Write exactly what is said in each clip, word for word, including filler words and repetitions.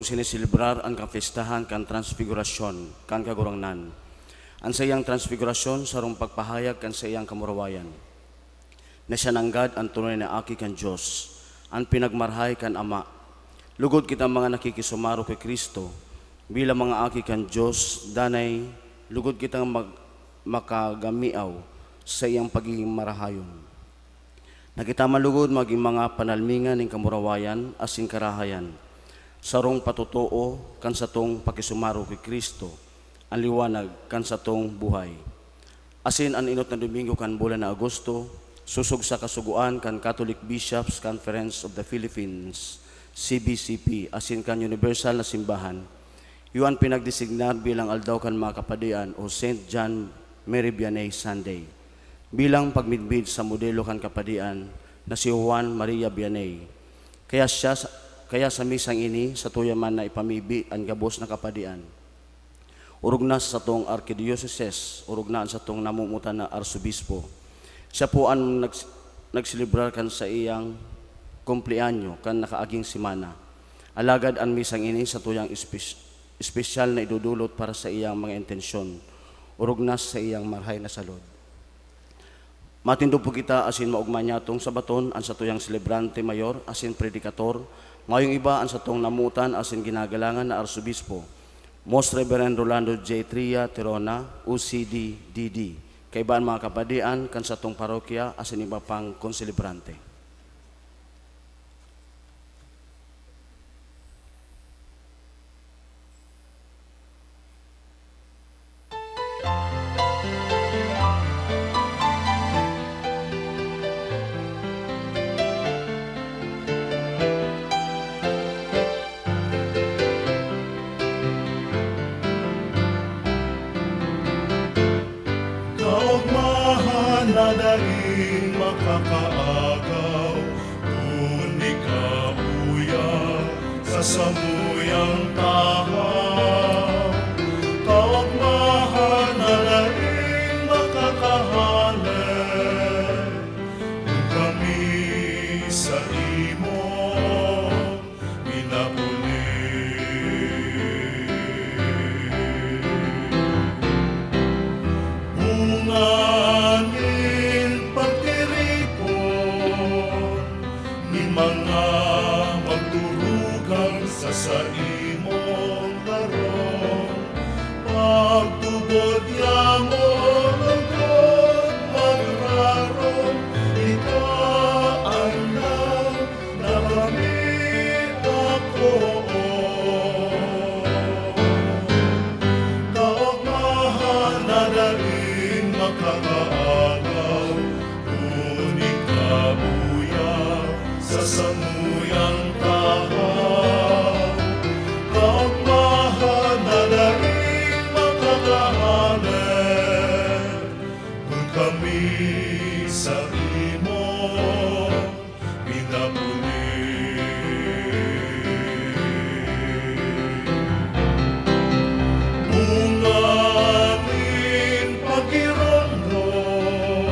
siniselebrar an kapestahan kan Transfigurasyon kan Kagurangnan. An saiyang Transfigurasyon sarong pagpahayag kan saiyang kamurawayan, na siya nanggad an tunay na Aki kan Dios, an pinagmarahay kan Ama. Lugod kita mga nakikisumaro ki Cristo, bilang mga aki kan Dios, danay lugod kitang mag-, makagamiaw sa iyang pagigin marahayon. Na kita man lugod magin mga panalmingan nin kamurawayan asin karahayan, sarong patotoo kan satong pakisumaro ki Cristo, an liwanag kan satong buhay. Asin an enot na Domingo kan bulan na Agosto, sosog sa kasugoan kan Catholic Bishops' Conference of the Philippines, C B C P, asin kan Universal na Simbahan, iyo an pinagdesignar bilang Aldaw kan mga Kapadian o Saint John Mary Vianney Sunday, bilang pagmidbid sa modelo kan Kapadian na si Juan Maria Vianney. Kaya siya sa, kaya sa misang ini, satuya man na ipamibi an gabos na kapadian, orog na sa satong arkidioseses, orog na an satong namomotan na arsobispo. Siya po an nags-, nagselebrar kan saiyang kumpleanyo kan nakaaging semana. Alagad an misang ini satuyang espes-, espesyal na idodolot para sa iyang mga intensyon, orog na sa iyang marahay na salud. Matindog po kita asin maogma niyatong sabaton an satuyang selebrante mayor asin predikator, ngayong iba an satong namotan asin ginagalangan na Arsobispo, Most Reverend Rolando J. Tria Tirona, O C D, D D, kaiba an mga kapadian kan satong parokya asin iba pang konselebrante. Kaogmahan na daing makakaagaw, kun ika uya sa samuyang tahaw. Kaogmahan na daing makakahale, kun kami sa imo pinapuli. Bunga nin pagtiripon nin mga magturugang sa saimong harong, pagtubod niamo lugod magrarom, ika an na kami akoon. Kaogmahan na daing makakaagaw, kun ika uya sa samuyang tahaw. Kaogmahan na daing makakahale, kun kami sa imo pinapuli. Bunga nin pagiromdom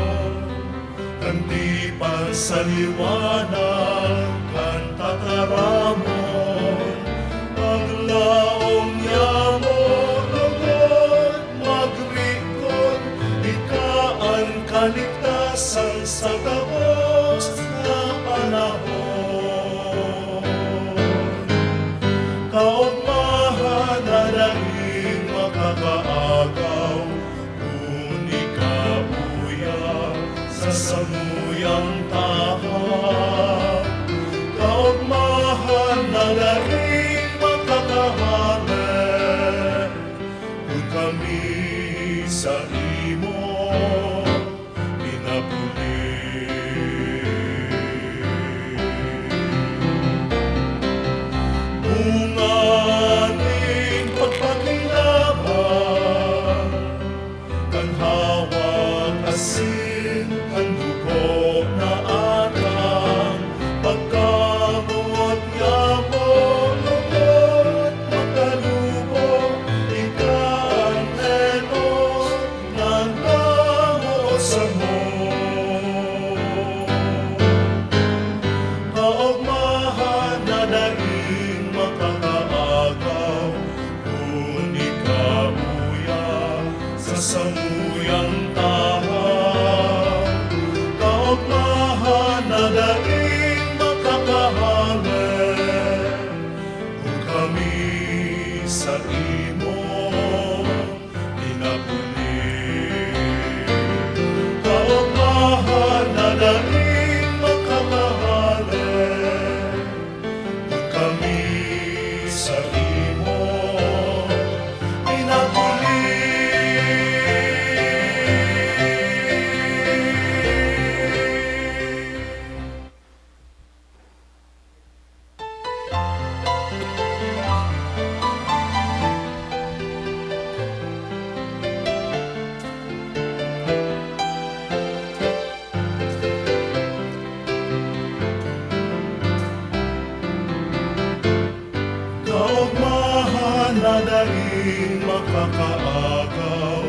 kan di pagsaliwanan kan tataramon, paglaom niamo lugod magrikot, ika an kaligtasan sa gabos na panahon. Kaogmahan na daing makakaagaw, kun ika uya sa samuyang tahaw. Kaogmahan na daing makakahale, kun kami sa imo pinapuli. Bunga nin pagpakinaban kan hawak asin kan dugo na atang pagkamoot niamo lugod makalubo, ika an enot na nagkamoot samo. Samuyang tahaw, kaogmahan na daing makakahale, kun kami sa imo pinapuli. Kaogmahan na daing makakahale, kami sa imo pinapuli. Kaogmahan na daing makakaagaw,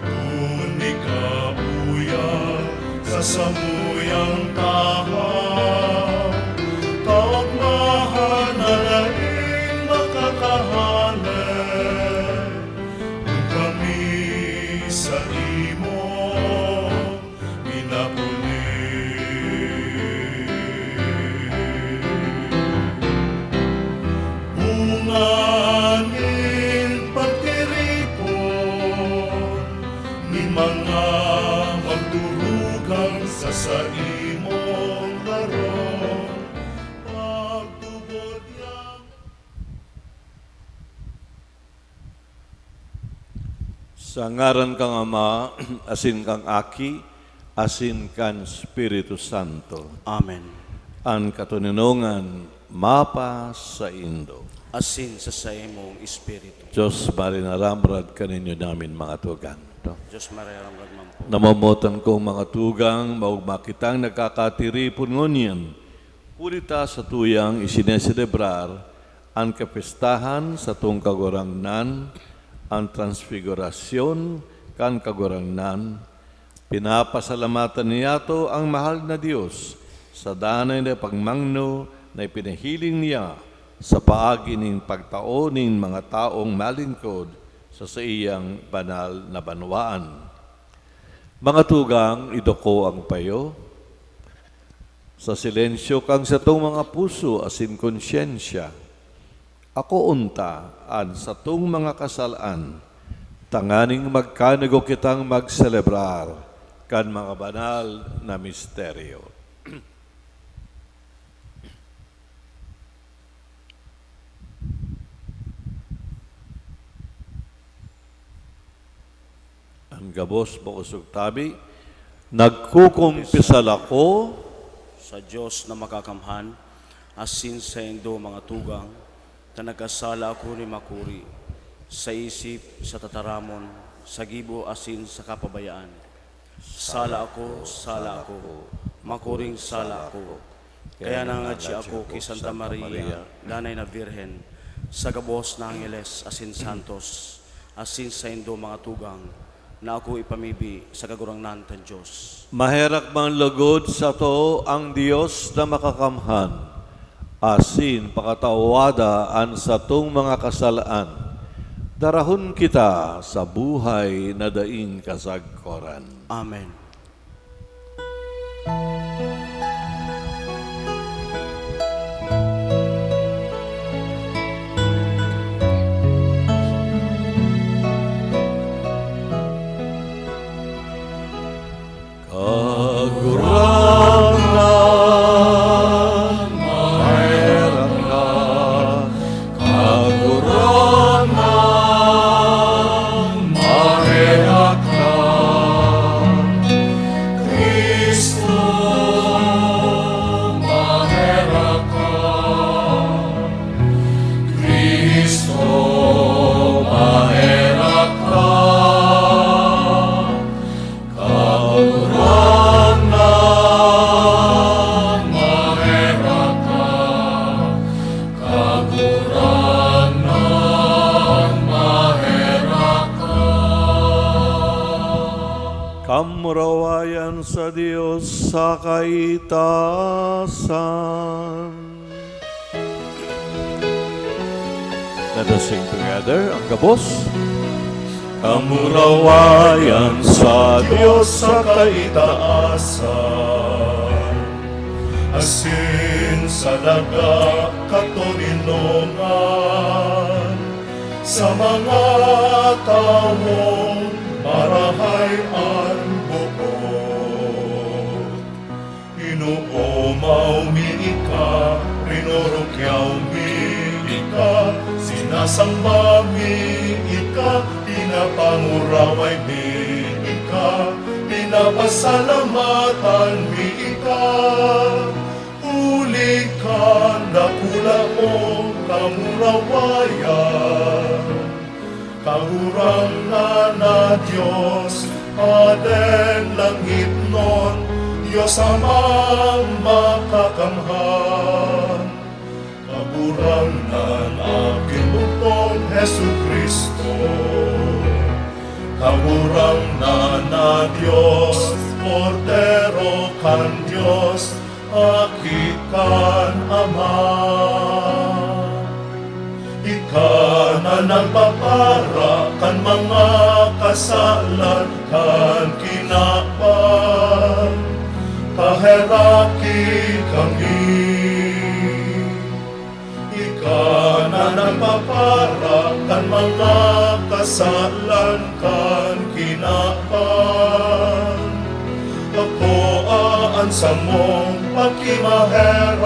kun ikabuya sa samuyang tahaw. Kaogmahan na daing makakahale, kun kami sa imo pinapuli. Bunga nin pagtiripon nin mga magturugang sa saimong harong, pagtubod niya. Sa ngaran kan Ama, asin kan Aki, asin kan Espiritu Santo. Amen. An katoninongan mapasaindo. Asin sa saimong espiritu. Diyos, maray na ramrad kaninyo namin mga tugang. Diyos, maray na ramrad man po. Namomotan kong mga tugang, maogma kitang nagkakatiripon ngunyan. Huli ta satuyang isineselebrar an kapestahan satong Kagurangnan, an Transfigurasyon kan Kagurangnan. Pinapasalamatan niyato ang mahal na Dios sa danay na pagmangno na ipinahiling niya sa paagi nin pagtao nin mga taong malingkod sa saiyang banal na banwaan. Mga tugang, iduko ang payo. Sa silensyo kan satong mga puso asin konsyensya, akoon ta an satong mga kasal-an, tanganing magkanugo kitang magselebrar kan mga banal na misteryo. An gabos, makosog tabi, nagkukumpisal ako sa Dios na Makakamhan, asin saindo, mga tugang, ta nagkasala ako nin makuri, sa isip, sa tataramon, sa gibo, asin sa kapabayaan. Sala ako, sala ako, makuring sala ako. Kaya nangadyi ako ki Santa Maria, Danay na Birhen, sa gabos na angheles asin santos, asin saindo, mga tugang, na ako ipamibi sa Kagurangnan kan Dios. Maherak man lugod sato ang Dios na Makakamhan, asin pakatawada an satong mga kasal-an, darahon kita sa buhay na daing kasagkoran. Amen. Kagurangnan, maherak ka. Kagurangnan, maherak ka. Cristo, maherak ka. Cristo, maherak ka. Kagurangnan, maherak ka. Kagurangnan, maherak ka. Kamurawayan sa Dios sa kaitaasan. Let us sing together ang gabos. Kamurawayan sa Dios sa kaitaasan, asin sa daga katoninongan, sa mga tawong marahay an boot. Inoomaw mi ika, rinurukyaw mi ika, sinasamba mi ika, pinapanguraway mi ika, pinapasalamatan mi ika. Huli kan dakula mong kamurawayan, Kagurangnan na Dios, Hadeng langitnon, Dios Amang Makakamhan. Kagurangnan, Aking Bugtong Jesu-Cristo, Kagurangnan na Dios, Kordero kan Dios, Aki kan Ama. Ika na nagpapara kan mga kasalan kan kinaban, paheraki kami. Ika na nagpapara kan mga kasalan kan kinaban, akoa an samong pakimaherak.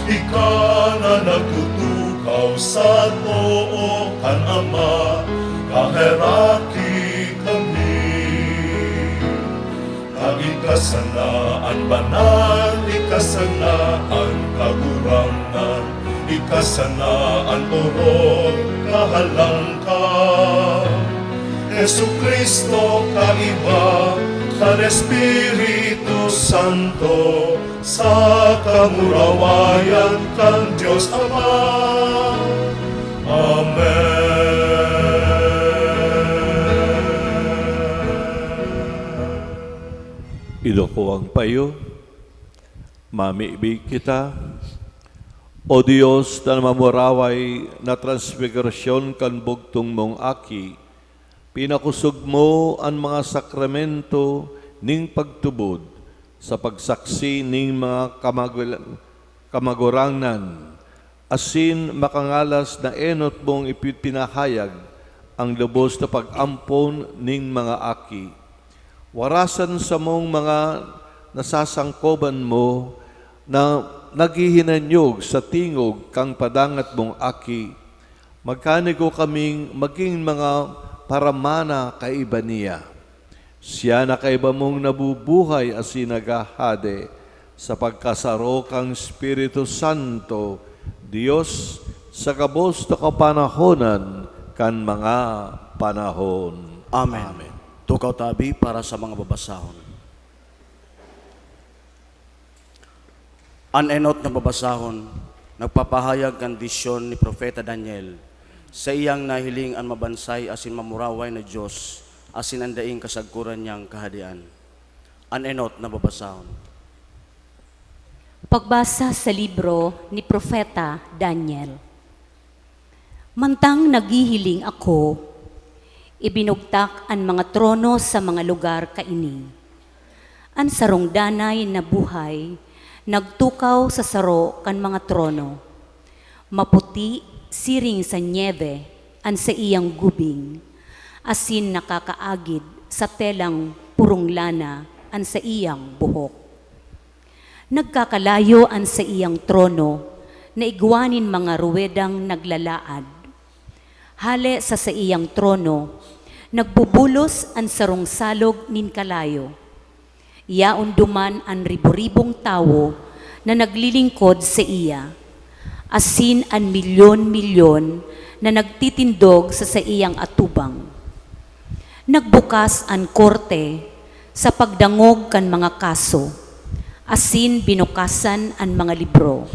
Ika na nagtutukaw sa too kan Ama, paheraki kami. Ika sana an banal, ika sana an kagurangnan, ika sana an orog kahalangkaw. Jesu-Cristo, kaiba kan Espiritu Santo, sa kamurawayan kan Dios Ama. Amen. Iduko ang payo. Mamibi kita. O Dios na mamuraway na transfigurasyon kan bugtong mong Aki, pinakosog mo an mga sakramento ning pagtubod sa pagsaksi ning mga kamagul-, kamagurangnan, asin makangalas na enot mong ipinahayag ang lubos na pag-ampon ning mga aki. Warasan samong mga nasasangkoban mo na naghihinanyog sa tingog kan padangat mong Aki, magkanigo kaming magin mga paramana kaiba niya. Siya na kaiba mong nabubuhay asin naghahade sa pagkasaro kan Espiritu Santo, Dios, sa gabos na kapanahonan kan mga panahon. Amen. Amen. Tukaw tabi para sa mga babasahon. An enot na babasahon nagpapahayag kan bisyon ni Propeta Daniel. Saiyang nahiling an mabansay asin mamuraway na Dios asin an daing kasagkoran niyang Kahadean. An enot na babasahon. Pagbasa sa libro ni Propeta Daniel. Mantang naghihiling ako, ibinugtak an mga trono sa mga lugar kaini. An sarong danay na buhay nagtukaw sa saro kan mga trono. Maputi siring sa nyebe an saiyang gubing, asin nakakaagid sa telang purong lana an saiyang buhok. Nagkakalayo an saiyang trono na igwa nin mga ruwedang naglalaad. Hale sa saiyang trono, nagbubulos an sarong salog nin kalayo. Yaon duman an ribo-ribong tawo na naglilingkod saiya, asin an milyon-milyon na nagtitindog sa saiyang atubang. Nagbukas an korte sa pagdangog kan mga kaso, asin binukasan an mga libro.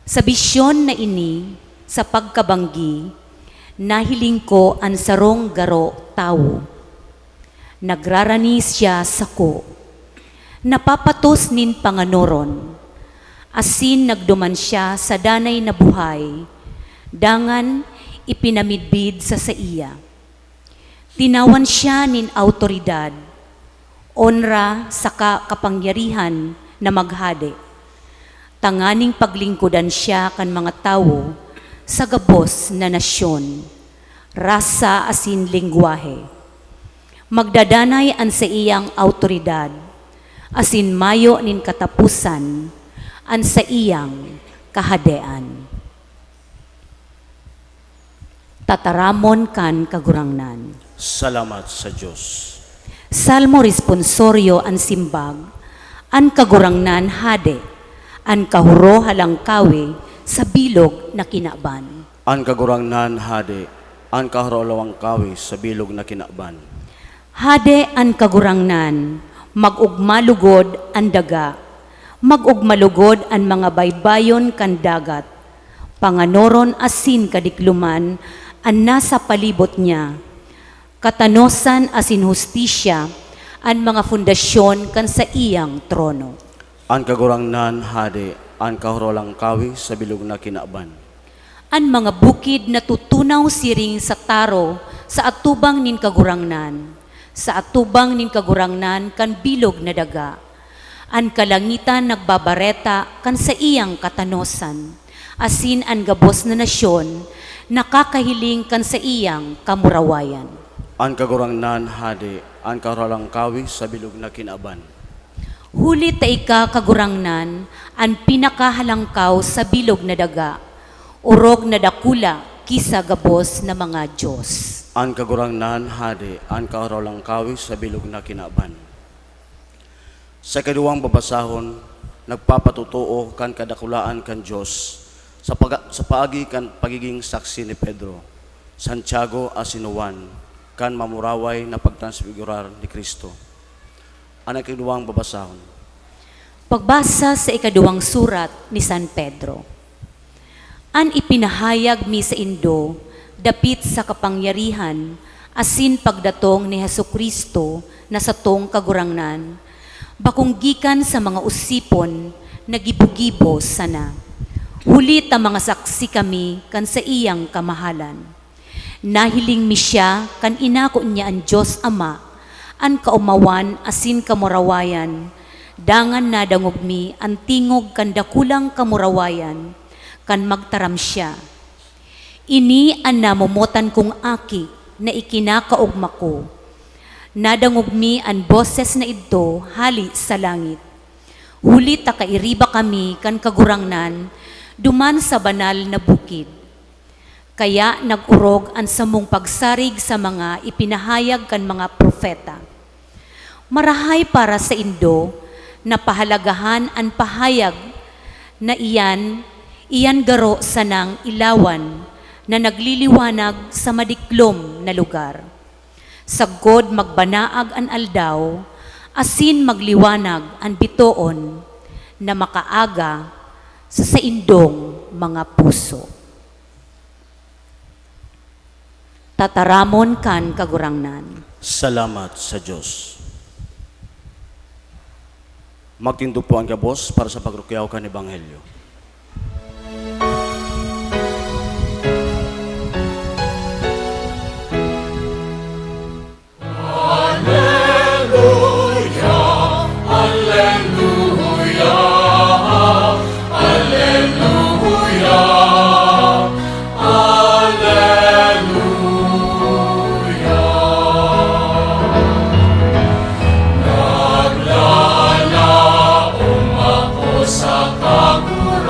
Sa bisyon na ini, sa pagkabanggi, nahiling ko an sarong garo tawo. Nagrarani siya sako. Napapatos nin panganoron, asin nagduman siya sa danay na buhay. Dangan, Ipinamidbid sa saiya. Tinawan siya nin awtoridad, onra saka kapangyarihan na maghade, tanganing paglingkodan siya kan mga tawo sa gabos na nasyon, rasa asin lengwahe. Magdadanay an saiyang awtoridad, asin mayo nin kataposan an saiyang kahadean. Tataramon kan Kagurangnan. Salamat sa Dios. Salmo Responsorio an simbag, An Kagurangnan hade, an kahuro halangkawi sa bilog na kinaban. An Kagurangnan hade, an kahuro halangkawi sa bilog na kinaban. Hade an Kagurangnan, mag-ogma lugod an daga, mag-ogma lugod an mga baybayon kan dagat. Panganoron asin kadikloman an nasa palibot niya. Katanosan asin hustisya an mga fundasyon kan saiyang trono. An Kagurangnan hade, an kahuro halangkawi sa bilog na kinaban. An mga bukid natutunaw siring sa taro sa atubang nin Kagurangnan, sa atubang nin Kagurangnan kan bilog na daga. An kalangitan nagbabareta kan saiyang katanosan, asin an gabos na nasyon nakakahiling kan saiyang kamurawayan. An Kagurangnan hade, an kahuro halangkawi sa bilog na kinaban. Huli ta ika, Kagurangnan, an pinakahalangkaw sa bilog na daga, orog na dakula ki sa gabos na mga dios. An Kagurangnan hade, an kahuro halangkawi sa bilog na kinaban. Sa ikaduwang babasahon, nagpapatotoo kan kadakulaan kan Dios sa paga-, sa paagi kan pagiging saksi ni Pedro, Santiago asin Juan kan mamuraway na pagtransfigurar ni Cristo. An ikaduwang babasahon. Pagbasa sa ikaduwang surat ni San Pedro. An ipinahayag mi saindo dapit sa kapangyarihan asin pagdatong ni Jesu-Cristo na satong Kagurangnan, bakong gikan sa mga osipon na gibo-gibo sana, huli ta mga saksi kami kan saiyang kamahalan. Nahiling mi siya kan inako niya an Dios Ama, an kaomawan asin kamurawayan, dangan nadangog mi an tingog kan dakulang kamurawayan kan magtaram siya. Ini an namomotan kong Aki na ikinakaogma ko. Nadangog mi an boses na idto hale sa langit, huli ta kairiba kami kan Kagurangnan duman sa banal na bukid. Kaya nag-orog an samong pagsarig sa mga ipinahayag kan mga propeta. Marahay para saindo na pahalagahan an pahayag na iyan, iyan garo sanang ilawan na nagliliwanag sa madiklom na lugar. Sagkod magbanaag an aldaw, asin magliwanag an bitoon na makaaga sa saindong mga puso. Tataramon kan Kagurangnan. Salamat sa Dios. Magtindog po ang gabos para sa pagrukyaw kan Ebanghelyo. Aleluya, aleluya, aleluya, aleluya. Naglalaom ako sa Kagurangnan.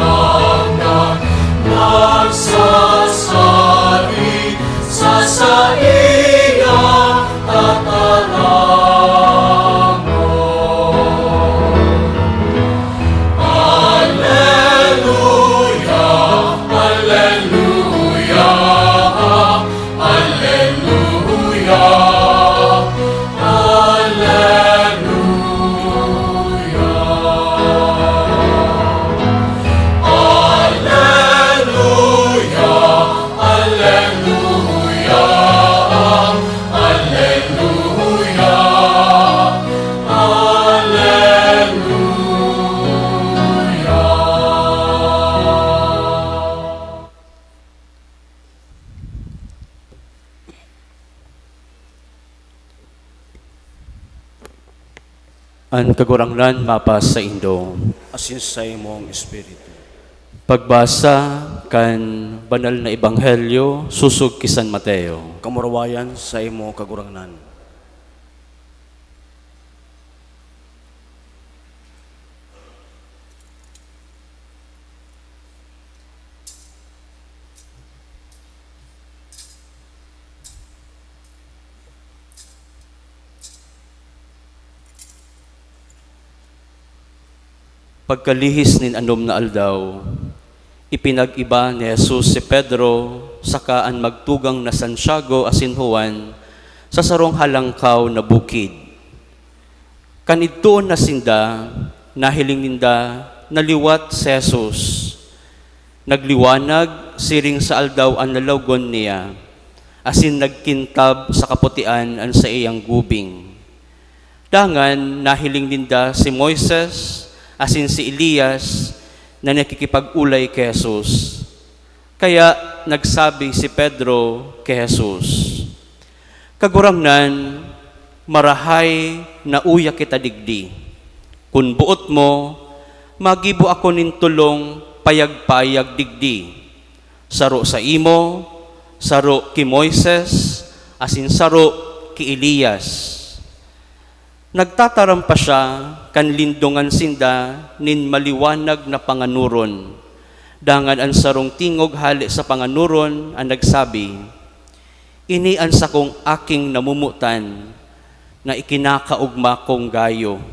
An Kagurangnan mapasaindo. Asin sa imong espiritu. Pagbasa kan Banal na Ebanghelyo sosog ki San Mateo. Kamurawayan sa imo, Kagurangnan. Pagkalihis nin anom na aldaw, ipinag-iba ni Jesus si Pedro saka an magtugang na Santiago asin Juan sa sarong halangkaw na bukid. Kan idtoon na sinda, nahiling ninda na liwat si Jesus. Nagliwanag siring sa aldaw an lalawgon niya, asin nagkintab sa kaputian an saiyang gubing. Dangan nahiling ninda si Moises asin si Elias na nakikipag-olay ki Jesus. Kaya nagsabi si Pedro ki Jesus, "Kagurangnan, marahay na uya kita digdi. Kun boot mo, magibo ako nin tolong payag-payag digdi, saro saimo, saro ki Moises, asin saro ki Elias." Nagtataram pa siya kan lindongan sinda nin maliwanag na panganoron. Dangan an sarong tingog hale sa panganoron an nagsabi, "Ini an sakong aking namomotan na ikinakaogma kong gayo.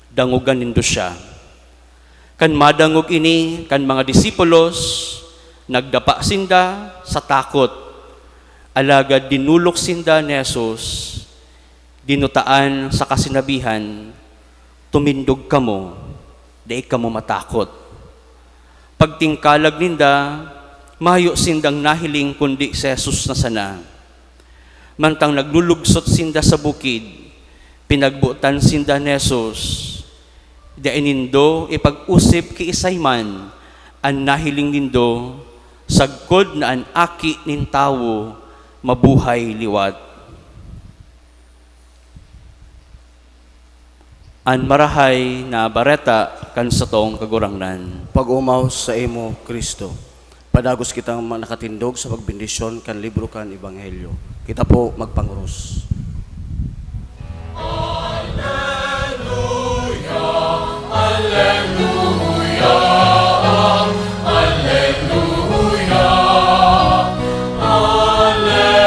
Dangoga nindo siya." Kan madangog ini kan mga disipulos, nagdapa sinda sa takot. Alagad dinolok sinda ni Jesus, dinutaan saka sinabihan, "Tumindog kamo, dai kamo matakot." Pagtingkalag ninda, mayo sindang nahiling kundi si Jesus na sana. Mantang naglulugsot sinda sa bukid, pinagbotan sinda ni Jesus, "Dai nindo ipag-osip ki isay man an nahiling nindo, sagkod na an Aki nin Tawo mabuhay liwat." An Marahay na Bareta kan satong Kagurangnan. Pag-omaw saimo, Cristo. Padagos kitang ma-, nakatindog sa pagbendisyon kan libro kan Ebanghelyo. Kita po magpangoros. Alleluia, alleluia, alleluia, alleluia.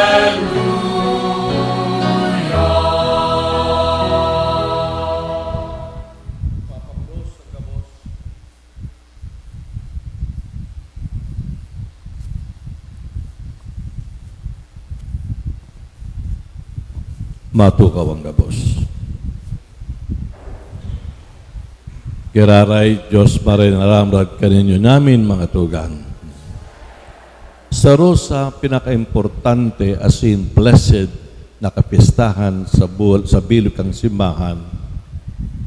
Matukaw an gabos. Giraray, Dios maray na ramrag kaninyo namin, mga tugang. Saro sa pinakaimportante asin blessed na kapistahan sa buhol, sa bilog kan simbahan,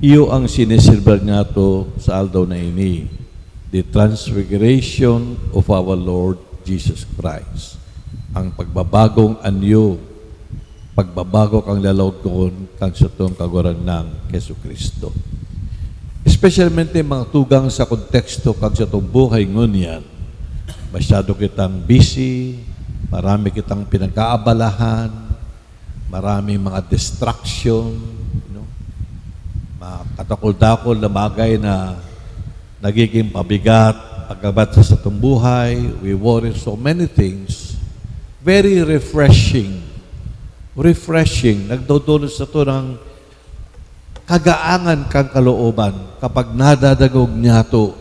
iyo ang sineselebrar niyato sa aldaw na ini, the Transfiguration of our Lord Jesus Christ, ang pagbabagong anyo, pagbabago kan lalawgon kan satong Kagurangnan Jesu-Cristo. Especialmente, mga tugang, sa konteksto kan satong buhay ngunyan, masyado kitang busy, marami kitang pinag-aabalahan, maraming mga distraction, no? Mga katakol-dakol na bagay na nagiging pabigat pagkabat sa satong buhay. We worry so many things. Very refreshing. Refreshing. Nagdodulot sato ng kagaangan kan kalooban kapag nadadangog niyato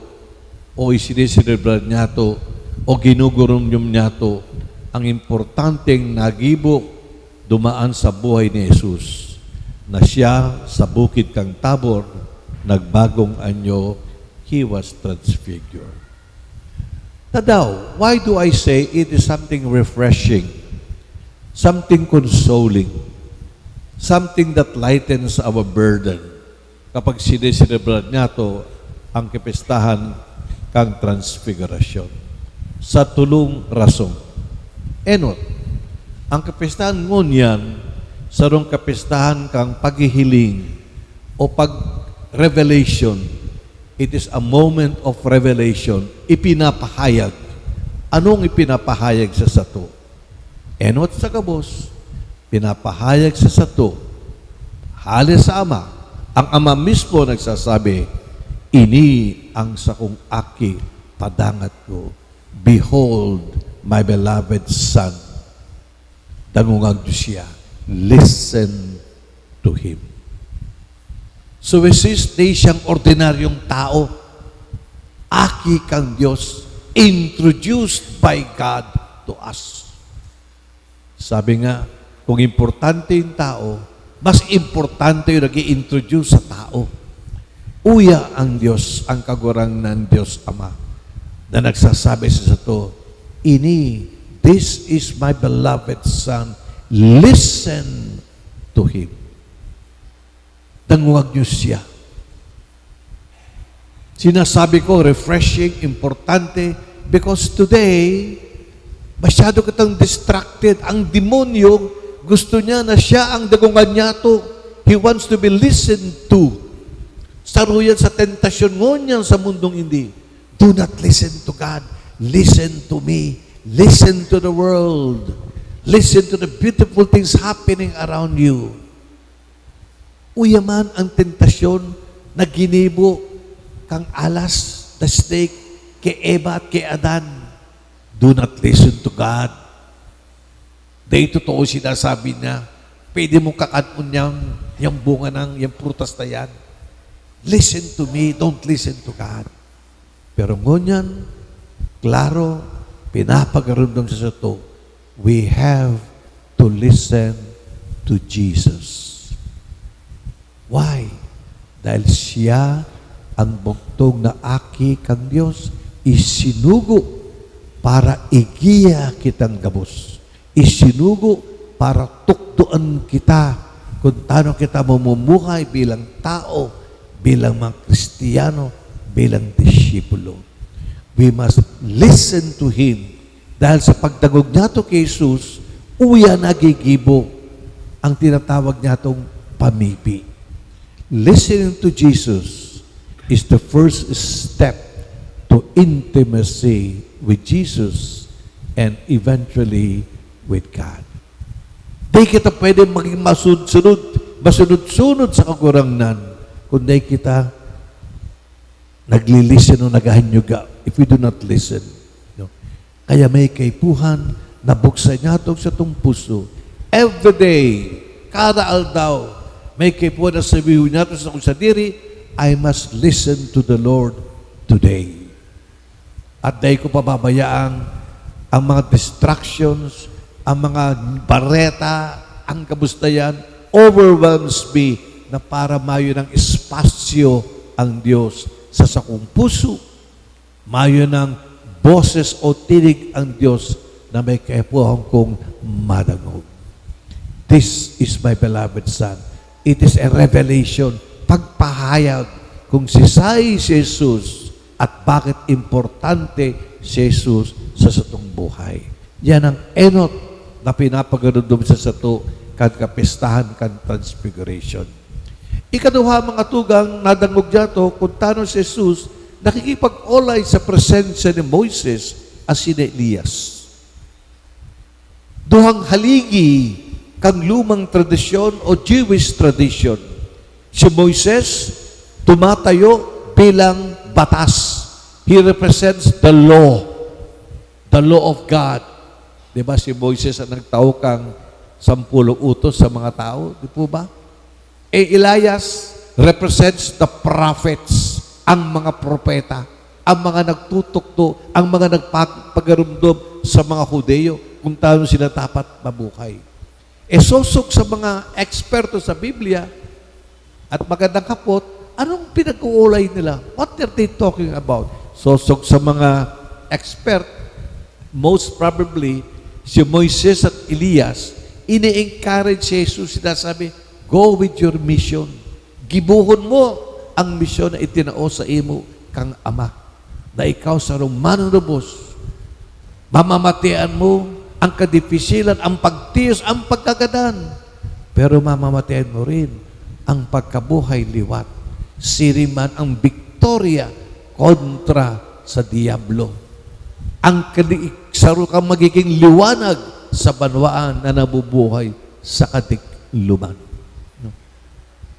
o isineselebrar niyato o ginugurumdom niyato ang importanteng nagibo dumaan sa buhay ni Jesus, na siya sa bukid kan Tabor nagbagong anyo, he was transfigured. Tadaw, why do I say it is something refreshing, something consoling, something that lightens our burden? Kapag sineselebrar niyato ang kapistahan kan Transfigurasyon, sa tolong rason. Enot, ang kapistahan ngunyan sarong kapistahan kan paghihiling, O pag revelation, it is a moment of revelation. Ipinapahayag. Anong ipinapahayag sa sato? Enot sa gabos, pinapahayag sa sato, hale sa Ama. Ang Ama mismo nagsasabi, "Ini ang sakong Aki, padangat ko. Behold, my beloved Son." Dangungan niyo siya. Listen to Him. So, Jesus, di siyang ordinaryong tao. Aki kan Dios, introduced by God to us. Sabi nga, kung importante yung tao, mas importante yung nag introduce sa tao. Uya ang Dios, ang Kagurangnan, Dios Ama, na nagsasabi sa sato, "Ini, this is my beloved Son, listen to Him." Dangog niyo siya. Sinasabi ko, refreshing, importante, because today, masyado kitang distracted. Ang demonyo, gusto niya na siya ang dagungan niyato. He wants to be listened to. Saro yan sa tentasyon ngunyan sa mundong ini. Do not listen to God. Listen to me. Listen to the world. Listen to the beautiful things happening around you. Uya man ang tentasyon na ginibo kan alas, the snake, ki Eva at ki Adan. Do not listen to God. Dai totoo sinasabi niya, pwede mong kakan-on yang, yang bunga ng, yang prutas na yan. Listen to me, don't listen to God. Pero ngunyan, klaro, pinapagarumdom sa sato, we have to listen to Jesus. Why? Dahil siya ang bugtong na aki kan Dios, isinugo para igiya kitang gabos. Isinugo para tukdoan kita kung tano kita mamumuhay bilang tao, bilang mga Kristiyano, bilang disipulo. We must listen to Him. Dahil sa pagdangog niyato ki Jesus, uya nagigibo ang tinatawag niyatong pamibi. Listening to Jesus is the first step to intimacy with Jesus and eventually with God. Di kita pwede maging masunod-sunod, masunod-sunod sa Kagurangnan kung di kita nagli-listen o naghahanyuga, if we do not listen. No? Kaya may kaipuhan na buksan niyato sa satong puso. Every day, kada aldaw, may kaipuhan na sabihon niyato sa kung sadiri, "I must listen to the Lord today." At dai ko pababayaan ang mga distractions, ang mga bareta, ang kabustayan, overwhelms me na para mayo ng espasyo ang Dios sa sakong puso. Mayo ng boses o tinig ang Dios na may kaipuhan kong madangog. This is my beloved Son. It is a revelation, pagpahayag kung sisay si Jesus at bakit importante si Jesus sa satong buhay. Yan ang enot na pinapagarumdom sa sato kan kapistahan kan Transfiguration. Ikaduha, mga tugang, nadangog niyato kung tano si Jesus nakikipag-olay sa presensya ni Moises asin ni Elias. Duhang haligi kan lumang tradisyon o Jewish tradition. Si Moises tumatayo bilang batas. He represents the law. The law of God. Di ba si Moises ang nagtao kang sampulong utos sa mga tao? Di po ba? Eh, Elias represents the prophets, ang mga propeta, ang mga nagtutukdo, ang mga nagpagarumdom sa mga Hudeo kung taano sila dapat mabuhay. Eh, sosog sa mga eksperto sa Biblia, at magandang hapot, anong pinag-uulay nila? What are they talking about? Sosog sa mga expert, most probably, si Moises at Elias, ini-encourage si Jesus, sinasabi, "Go with your mission." Gibohon mo ang misyon na itinao sa imo kang Ama, na ikaw sarong manunubos. Mamamatean mo ang kadipisilan, ang pagtiyos, ang pagkagadan. Pero mamamatean mo rin ang pagkabuhay liwat. Siring man ang biktorya kontra sa Diablo. Ang kali-, saro kang magiging liwanag sa banwaan na nabubuhay sa kadikloman. No?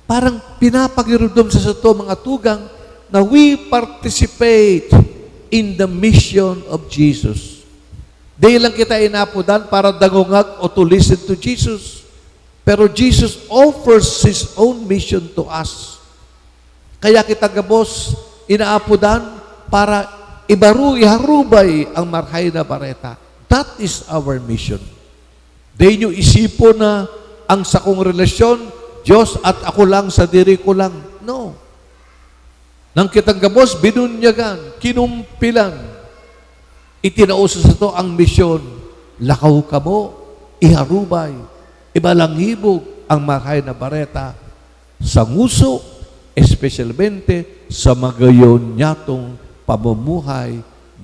Parang pinapagirumdom sa sato, mga tugang, na we participate in the mission of Jesus. Di lang kita inapodan para dangungag o to listen to Jesus. Pero Jesus offers His own mission to us. Kaya kita gabos inaapodan para ibaro, iharubay ang Marahay na Bareta. That is our mission. Di nyo isipon na ang sakong relasyon, Diyos at ako lang, sadiri ko lang. No. Nang kitang gabos, binunyagan, kinumpilan. Itinao sa sato ang misyon, lakaw kamo, iharubay, ibalangibog ang Marahay na Bareta sa nguso, espesyalmente sa magayon nyatong pamumuhay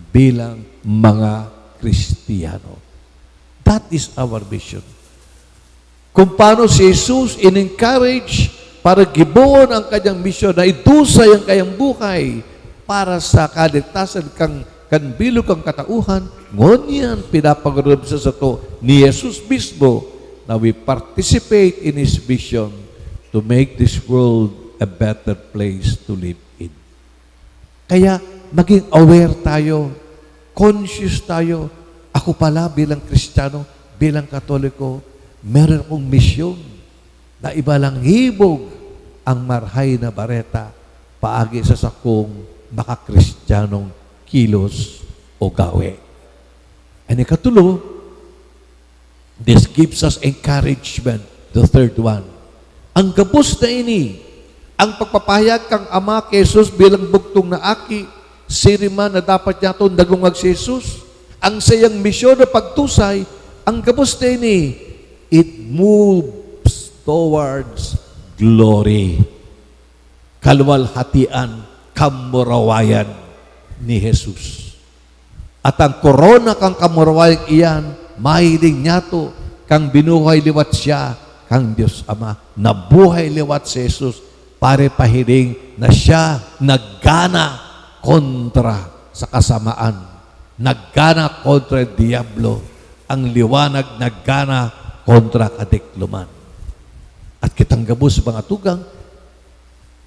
bilang mga Kristiyano. That is our mission. Kung paano si Jesus in-encourage para gibohon ang kanyang misyon na idusay ang kanyang buhay para sa kaligtasan kan, kan bilog kan katauhan, ngunyan pinapagurub sa sato ni Jesus mismo na we participate in His vision to make this world a better place to live in. Kaya maging aware tayo, conscious tayo. Ako pala bilang Kristiyano, bilang Katoliko, meron akong misyon na ibalangibog ang Marahay na Bareta paagi sa sakong makakristyanong kilos o gawe. An ikatulo, this gives us encouragement. The third one. Ang gabos na ini, ang pagpapahayag kan Ama ki Jesus bilang bugtong na aki, siring man na dapat nyaton dangungag si Jesus. Ang saiyang misyon na pagtusay, ang gabos na ini, it moves towards glory. Kaluwalhatian, kamurawayan ni Jesus. At ang korona kan kamurawayan iyan, mahiling nyato kan binuhay liwat siya kan Dios Ama. Nabuhay liwat si Jesus, pare, pahiling na siya naggana kontra sa kasamaan, naggana kontra Diablo, ang liwanag naggana kontra kadikloman. At kitang gabos, mga tugang,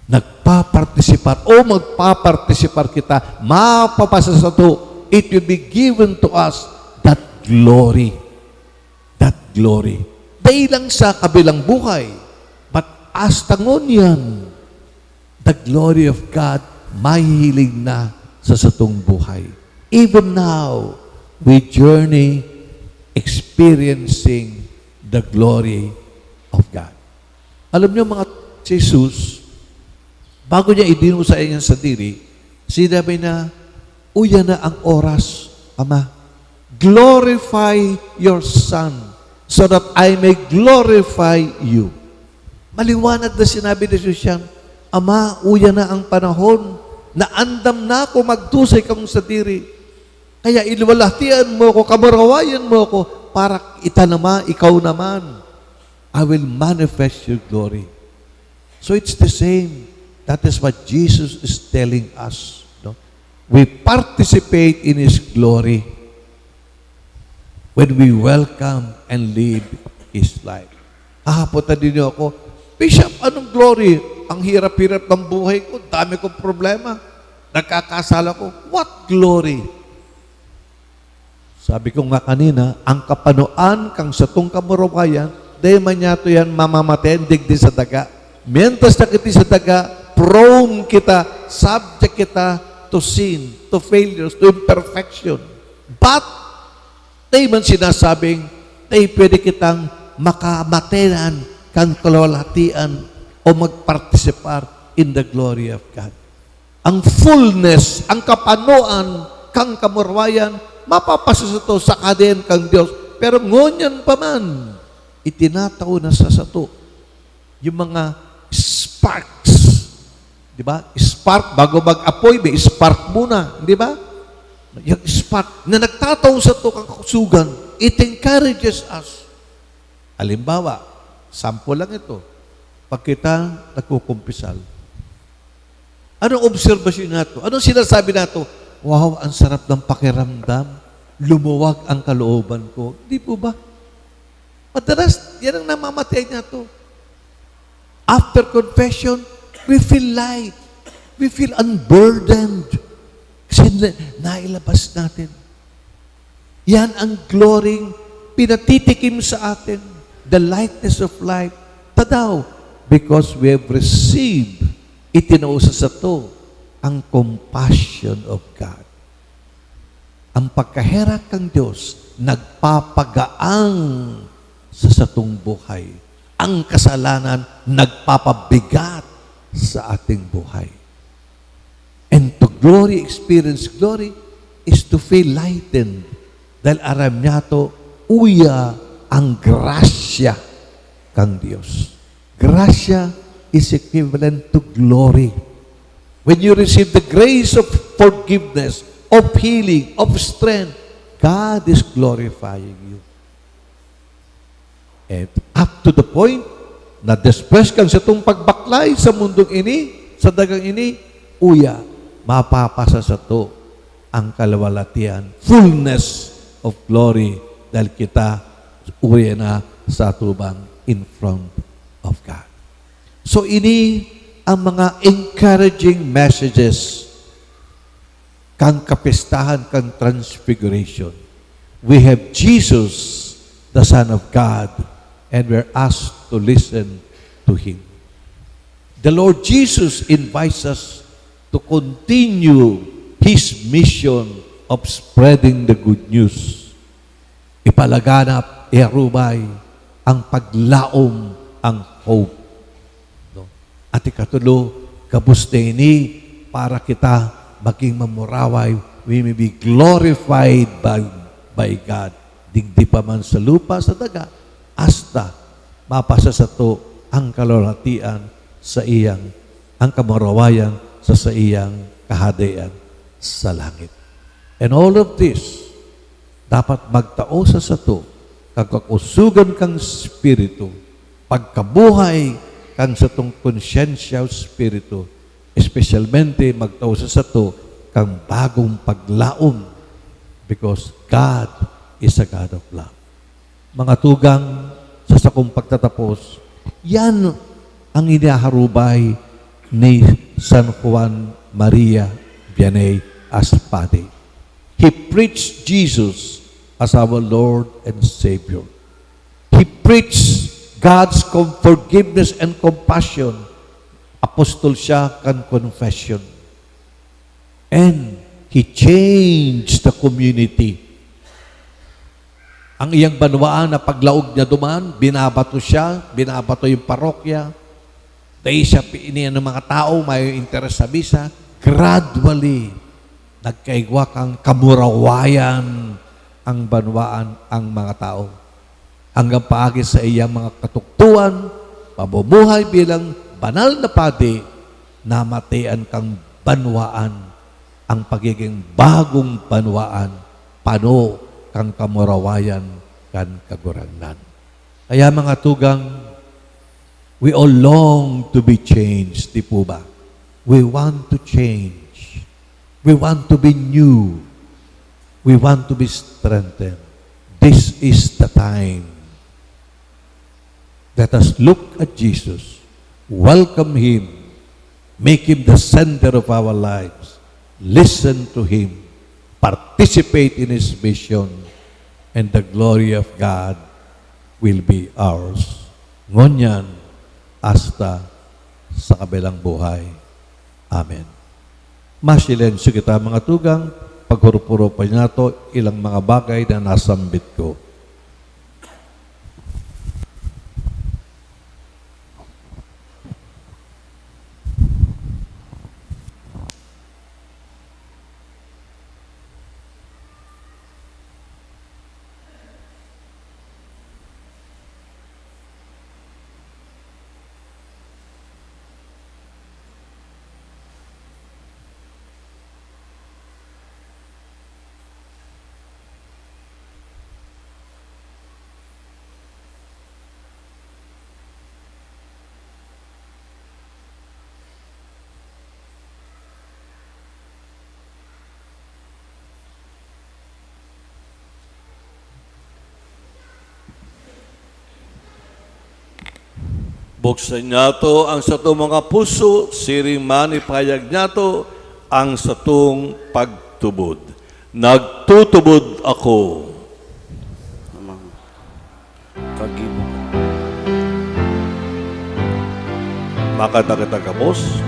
nagpapartisipar o magpapartisipar kita, mapapasa sato, it will be given to us that glory. That glory. Dai lang sa kabilang buhay, but hasta ngunyan, the glory of God mahihiling na sa satong buhay. Even now, we journey experiencing the glory of God. Alam niyo, mga, si Jesus, bago niya idinusay ang sadiri, sinabi na, "Uya na ang oras, Ama. Glorify your Son, so that I may glorify you." Maliwanag na sinabi ni Jesus yan, "Ama, uya na ang panahon na andam na ako magdusay kang sadiri. Kaya iluwalhatian mo ako, kamurawayan mo ako, para kita naman, ikaw naman, I will manifest your glory." So it's the same. That is what Jesus is telling us, no? We participate in His glory when we welcome and live His life. Hahapotan din niyo ako, "Bishop, anong glory? Ang hirap-hirap ng buhay ko, dami kong problema. Nagkakasala ko." What glory? Sabi ko nga kanina, ang kapanoan kan satong kamurawayan, dai man niyato yan mamamatean digdi sa daga. Mientras na kita sa daga, prone kita, subject kita to sin, to failures, to imperfection. But, dai man sinasabing, dai pwede kitang makamatean kan kaluwalhatian o magpartisipar in the glory of God. Ang fullness, ang kapanoan kan kamurawayan, mapapasa sato sa kahadean kan Dios. Pero ngunyan pa man, itinatao na sa sato yung mga sparks. Di ba? Spark, bago mag-apoy, may spark muna. Di ba? Yung spark na nagtatao sato kan kakusugan, it encourages us. Halimbawa, sample lang ito. Pag kita nagkukumpisal, anong obserbasyon nato? Anong sinasabi nato? "Wow, ang sarap ng pakiramdam. Lumuwag ang kalooban ko." Di po ba? Madalas, yan ang namamatayan nato. After confession, we feel light. We feel unburdened. Kasi na-, nailabas natin. Yan ang gloryng pinatitikim sa atin, the lightness of life. Tadaw, because we have received, itinao sa sato ang compassion of God. Ang pagkaherak kan Dios nagpapagaang sa satong buhay. Ang kasalanan nagpapabigat sa ating buhay. And to glory, experience glory, is to feel lightened. Dahil aram niyato, uya ang grasya kan Dios. Grasya is equivalent to glory. When you receive the grace of forgiveness, of healing, of strength, God is glorifying you. And up to the point na despues kan satong pagbaklay sa mundong ini, sa dagang ini, uya, mapapasa sato ang kaluwalhatian, fullness of glory, dahil kita uya na sa atubang in front of God. So, ini ang mga encouraging messages kan kapistahan kan Transfiguration. We have Jesus, the Son of God, and we're asked to listen to Him. The Lord Jesus invites us to continue His mission of spreading the good news. Ipalaganap, iarubay ang paglaom, ang hope. No? At ikatulo, gabos na ini para kita maging mamuraway. We may be glorified by, by God. Digdi pa man sa lupa, sa daga, hasta mapasa sato ang kalulatian sa iyang, ang kamurawayan sa saiyang kahadean sa langit. And all of this, dapat magtao sa sato kan kakusogan kan Espiritu, pagkabuhay kan satong konsyensya o espiritu, espesyalmente magtao sa sato kan bagong paglaom, because God is a God of love. Mga tugang, sa sakong pagtatapos, yan ang iniharubay ni San Juan Maria Vianney as padi. He preached Jesus as our Lord and Savior. He preached God's com-, forgiveness and compassion. Apostol siya kan confession. And he changed the community. Ang iyang banwaan na paglaog niya duman, binabato siya, binabato yung parokya. Dai siya pi-, ini ang mga tao may interes sa misa. Gradually, nagkaigwa kan kamurawayan ang banwaan, ang mga tao. Hanggang paagi sa iyang mga katukdoan, pamumuhay bilang banal na padi, namatian kan banwaan ang pagiging bagong banwaan, pano kan kamurawayan kan Kagurangnan. Kaya, mga tugang, we all long to be changed, di po ba? We want to change. We want to be new. We want to be strengthened. This is the time. Let us look at Jesus, welcome Him, make Him the center of our lives, listen to Him, participate in His mission, and the glory of God will be ours. Ngunyan, hasta sa kabilang buhay. Amen. Masilensyo kita, mga tugang, paghurop-huropan nato ilang mga bagay na nasambit ko. Buksan niyato ang satong mga puso, siring man ipahayag niyato ang satong pagtubod. Nagtutubod ako. Amang kagibo ka. Makanta kita gabos.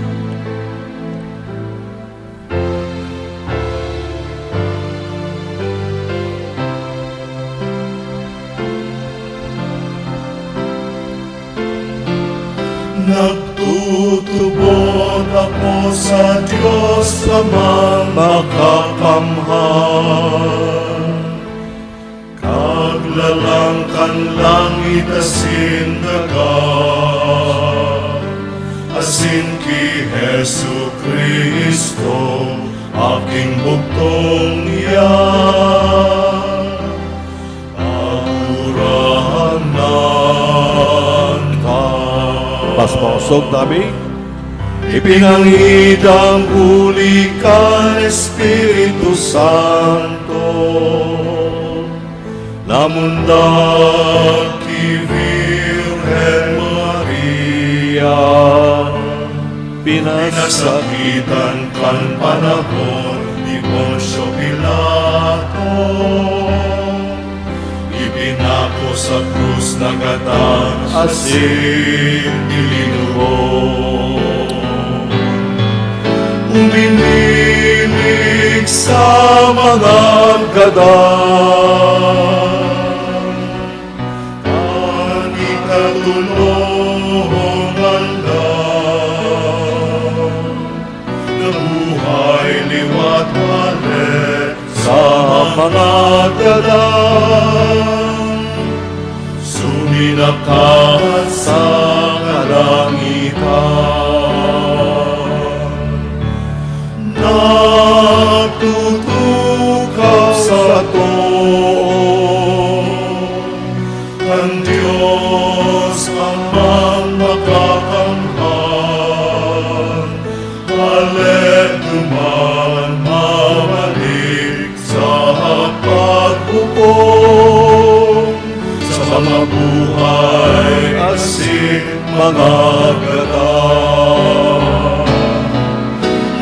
Nagtutubod ako sa Dios Amang Makakamhan, Kaglalang kan langit asin daga, asin ki Jesu-Cristo, aking bugtong niya, pagurangnan ka. Mas mausog, tabi. Ipinangidang huli kan Espiritu Santo. Namundag ki Virgen Maria, pinasakitan kan panahon ni Poncio Pilato, ipinako sa krus, nagatan asin ilinubong. Uminilig sa mga gadan, kan ikatolong aldaw, nabuhay liwat hale sa mga gadan, suminakat sa kalangitan, nagtutukaw sa too kan Dios Amang Makakamhan. Hale duman mabalik sa paghukom sa mga buhay asin mga gadan.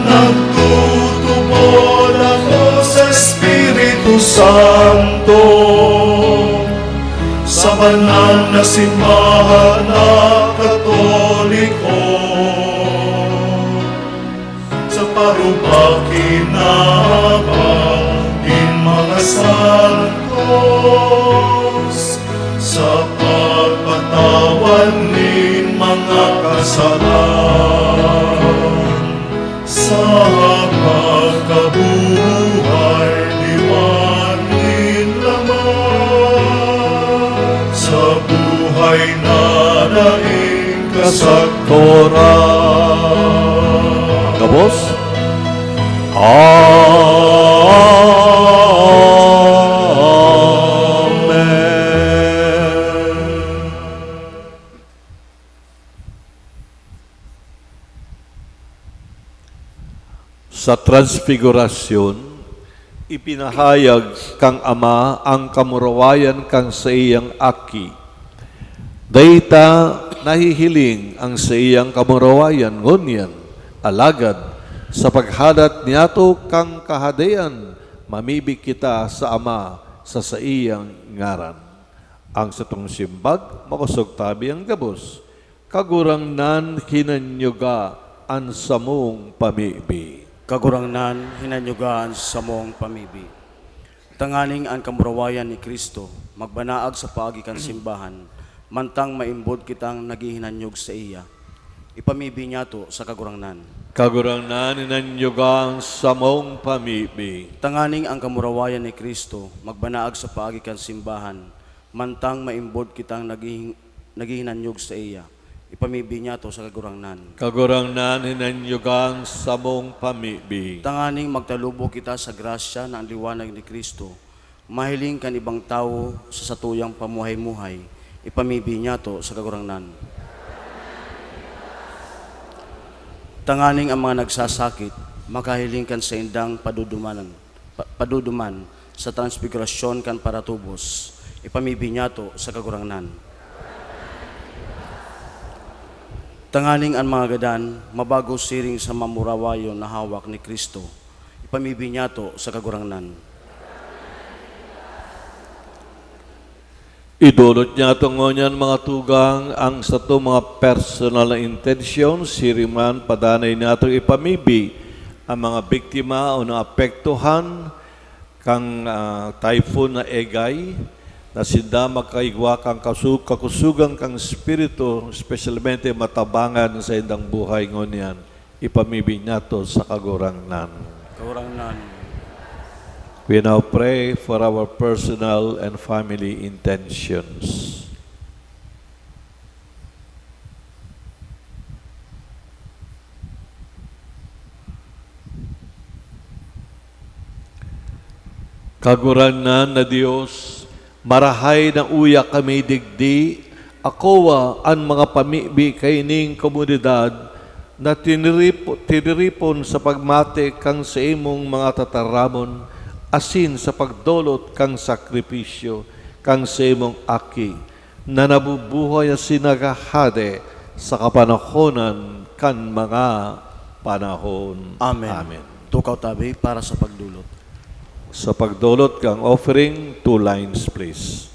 Nagtutubod ako sa Espiritu Santo, sa banal na simbahan na Katoliko, sa parubak ki Nabal nin mga santos, sa pagpatawad nin mga kasalan, sa pagkabuhay liwat nin laman, sa buhay na daing kasagkoran. Gabos? Amen. Sa Transfigurasyon, ipinahayag kan Ama an kamurawayan kan saiyang Aki. Dai ta nahihiling an saiyang kamurawayan ngunyan, alagad sa paghalat niyato kan Kahadean, mamibi kita sa Ama sa saiyang ngaran. Ang satong simbag, makosog tabi an gabos. Kagurangnan, hinanyuga an samong pamibi. Kagurangnan, hinanyuga an samong pamibi. Tanganing an kamurawayan ni Cristo magbanaag sa paagi kan simbahan, mantang maimbod kitang naghihinanyog saiya. Ipamibi niyato sa Kagurangnan. Kagurangnan, hinanyuga an samong pamibi. Tanganing an kamurawayan ni Cristo magbanaag sa paagi kan simbahan, mantang maimbod kitang naghihin-, naghihinanyog saiya. Ipamibi niyato sa Kagurangnan. Kagurangnan, hinanyuga an samong pamibi. Tanganing magtalubo kita sa grasya na an liwanag ni Cristo mahiling kan ibang tawo sa satuyang pamuhay-muhay, ipamibi niyato sa Kagurangnan. Tanganing an mga nagsasakit makahiling kan saindang padudumanan, pa-, paduduman sa transfigurasyon kan paratubos, ipamibi niyato sa Kagurangnan. Tanganing an mga gadan mabago siring sa mamurawayon na hawak ni Cristo, ipamibi niyato sa Kagurangnan. Idolot niyato ngunyan, mga tugang, ang sato mga personal na intensyon, siring man padanay niyatong ipamibi ang mga biktima o naapektuhan kan, ah, Typhoon Egay, na sinda makaigwa kan kasu-, kakusugan kan espiritu, espesyalmente matabangan sa indang buhay ngunyan, ipamibi niyato sa Kagurangnan. Kagurangnan. We now pray for our personal and family intentions. Kagurangnan na Dios, marahay na uya kami digdi, akoa an mga pamibi kaining komunidad na tiniripo-, tiniripon sa pagmate kan saimong mga tataramon asin sa pagdolot kan sakripisyo kan saimong Aki, na nabubuhay asin naghahade sa kapanahonan kan mga panahon. Amen. Amen. Tukaw tabi para sa pagdolot. Sa pagdolot kan offering, two lines, please.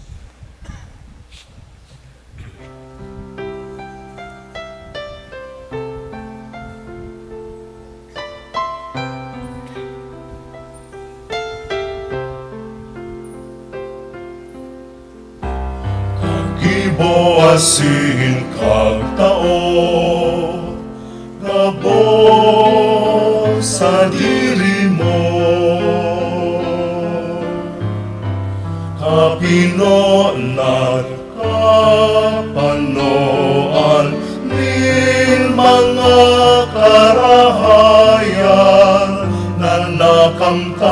Kagibo asin kagtao, gabos sadiri mo, kapinonan, kapanoan nin mga karahayan na nakamtan,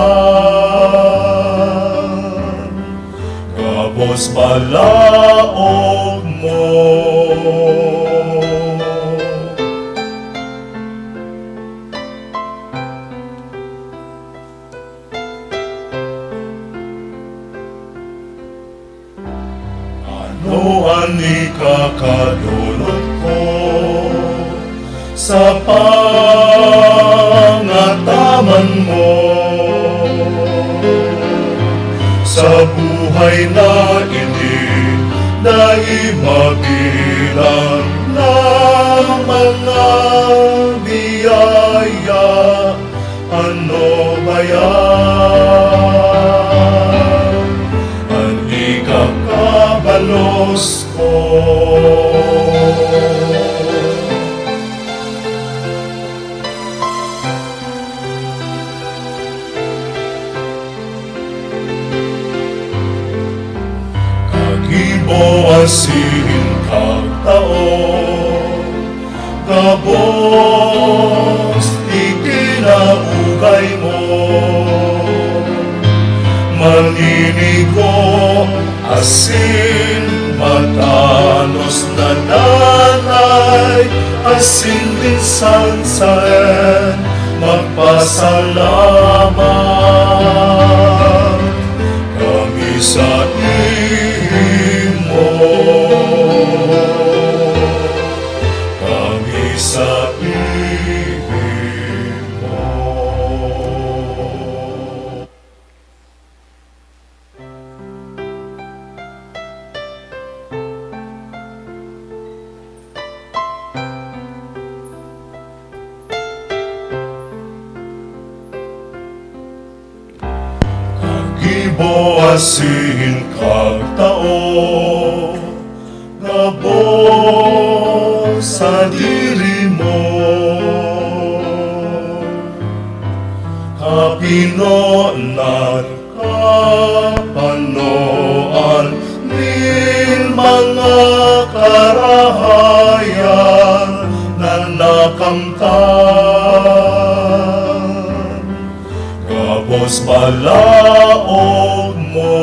gabos balaog mo. Ano an ikakadolot ko sa pangataman mo? Sa buhay na ini, dai mabilang na mga biyaya. Ano ba yan? An ikakabalos ko. Kagibo asin kagtao, gabos ikinaugay mo. Maninigo asin matanos na danay, asin minsan saen magpasalamat kami saimo. Kami saimo. Kagibo asin kagtao, gabos sadiri mo. Kapinonan, kapanoan nin mga karahayan na nakamtan, gabos balaog mo.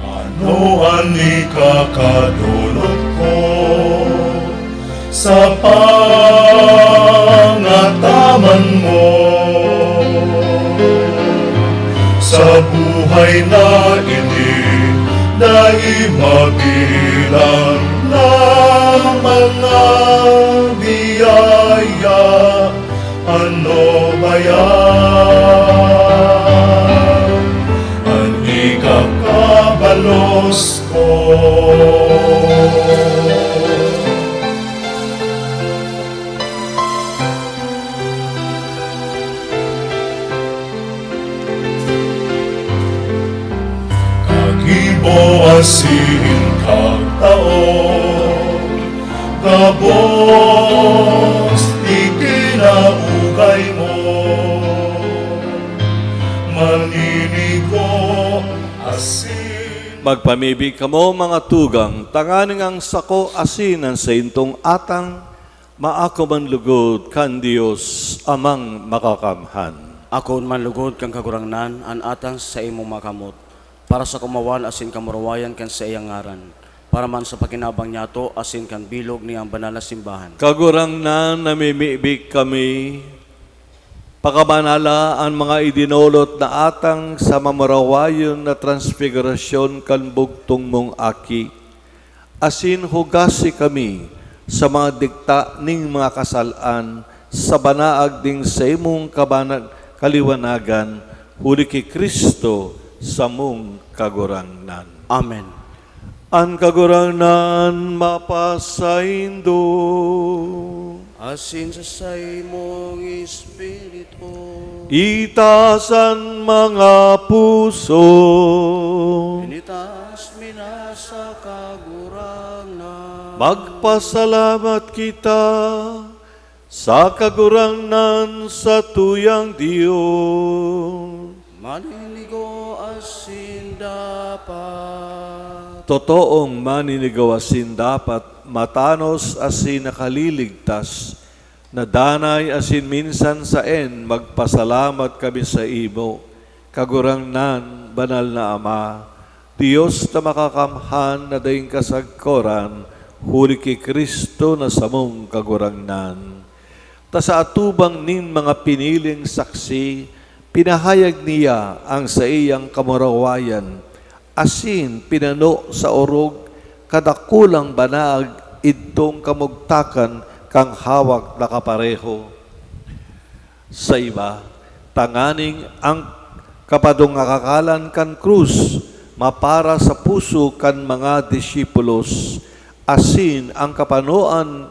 Ano an ikakadolot ko sa pangataman Sa buhay na ini, dai mabilang na mga biyaya, ano ba yan? An ikakabalos ko. Kagibo asin kagtao, gabos ikinaugay mo, maninigo asin Magpamibi kamo, mga tugang, tanganing ang sako asin an saindong atang maako man lugod kan Dios Amang Makakamhan. Akoon man lugod kan Kagurangnan an atang sa saimong makamot, para sa kumawan asin kamurawayan kan saiyang ngaran, para man sa pakinabang niyato asin kan bilog niyang banal na simbahan. Kagurangnan, namimibi kami, pakabanala an mga idinolot na atang sa mamurawayon na transfigurasyon kan bugtong mong Aki, asin hugasi kami sa mga digta ning mga kasal-an sa banaag ning saimong kabana-, kaliwanagan, huli ki Cristo, samong Kagurangnan. Amen. An Kagurangnan mapasaindo. Asin sa saimong espiritu. Itaas an mga puso. Initaas mi na sa Kagurangnan. Magpasalamat kita sa Kagurangnan, satuyang Dios. Maninigo asin dapat. Totoong maninigo asin dapat, matanos asin nakaliligtas, na danay asin minsan saen magpasalamat kami saimo, Kagurangnan, Banal na Ama, Dios na makakamhan na daing kasagkoran, huli ki Cristo na samong Kagurangnan. Ta sa atubang nin mga piniling saksi, pinahayag niya an saiyang kamurawayan, asin pinano sa orog kadakulang banaag idtong kamugtakan kan hawak na kapareho. Sa iba, tanganing ang kapadungakalan kan krus mapara sa puso kan mga disipulos, asin ang kapanoan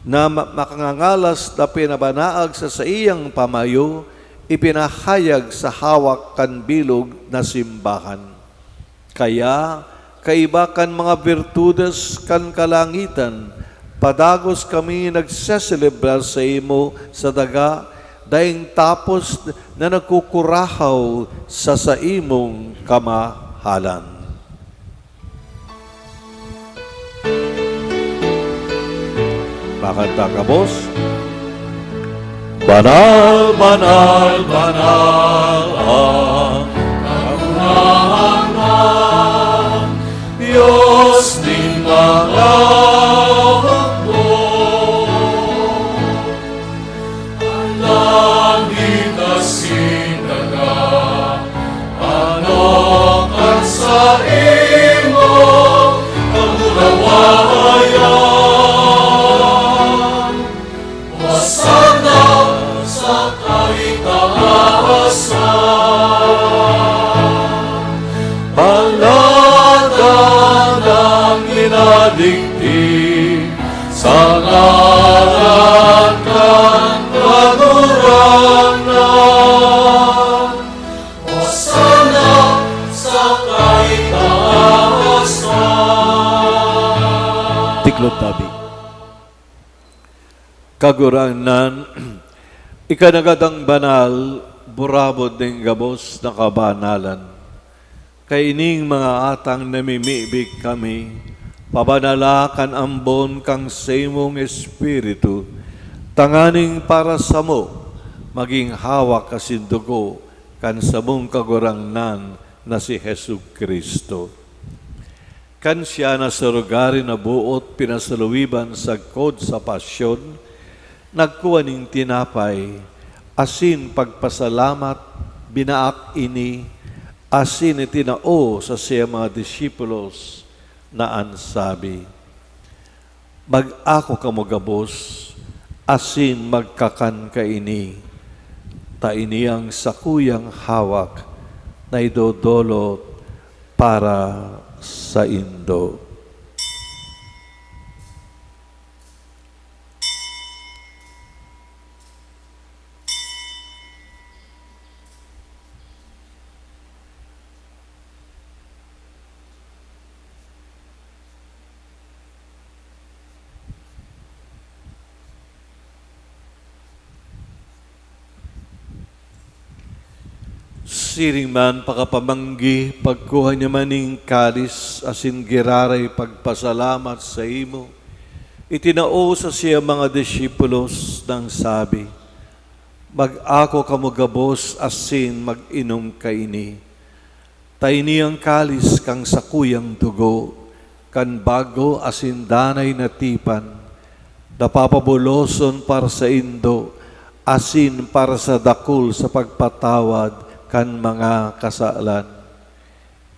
na ma-, makangangalas na pinabanaag sa saiyang pamayo, ipinahayag sa hawak kan bilog na simbahan. Kaya, kaiba kan mga birtudes kan kalangitan, padagos kami nagseselebrar saimo sa daga, daing tapos na nagkukurahaw sa saimong kamahalan. Makanta gabos. Banal, banal, banal ang Kagurangnan, Dios nin mga hukbo. An langit asin daga, ano kan saimo kamurawayan? Hosanna sa kaitaasan. Paladan ang minadigdi sa ngaran kan Kagurangnan. Hosanna sa kaitaasan. Tiklod tabi. Kagurangnan, ika na gad an banal, burabod nin gabos na kabanalan. Kaining mga atang namimibi kami, pabanala kan ambon kan saimong Espiritu, tanganing para samo magin hawak asin dugo kan samong Kagurangnan na si Jesu-Cristo. Kan siya nasarugarin na boot pinasaluwiban sagkod sa pasyon, nagkua nin tinapay, asin pagpasalamat, binaak ini, Asin itinao sa siya mga disipulos na an sabi, "Mag-ako kamo gabos, asin magkakan kaini, ta ini an sakuyang hawak na idodolot para saindo." Siring man pakapamanggi, pagkuha niya man nin kalis asin giraray pagpasalamat saimo, itinao sa siya mga disipulos nang sabi, "Mag-ako kamo gabos asin mag-inom kaini. Ta ini an kalis kan sakuyang dugo, kan bago asin danay na tipan, na papabuloson para saindo asin para sa dakul sa pagpatawad kan mga kasalan.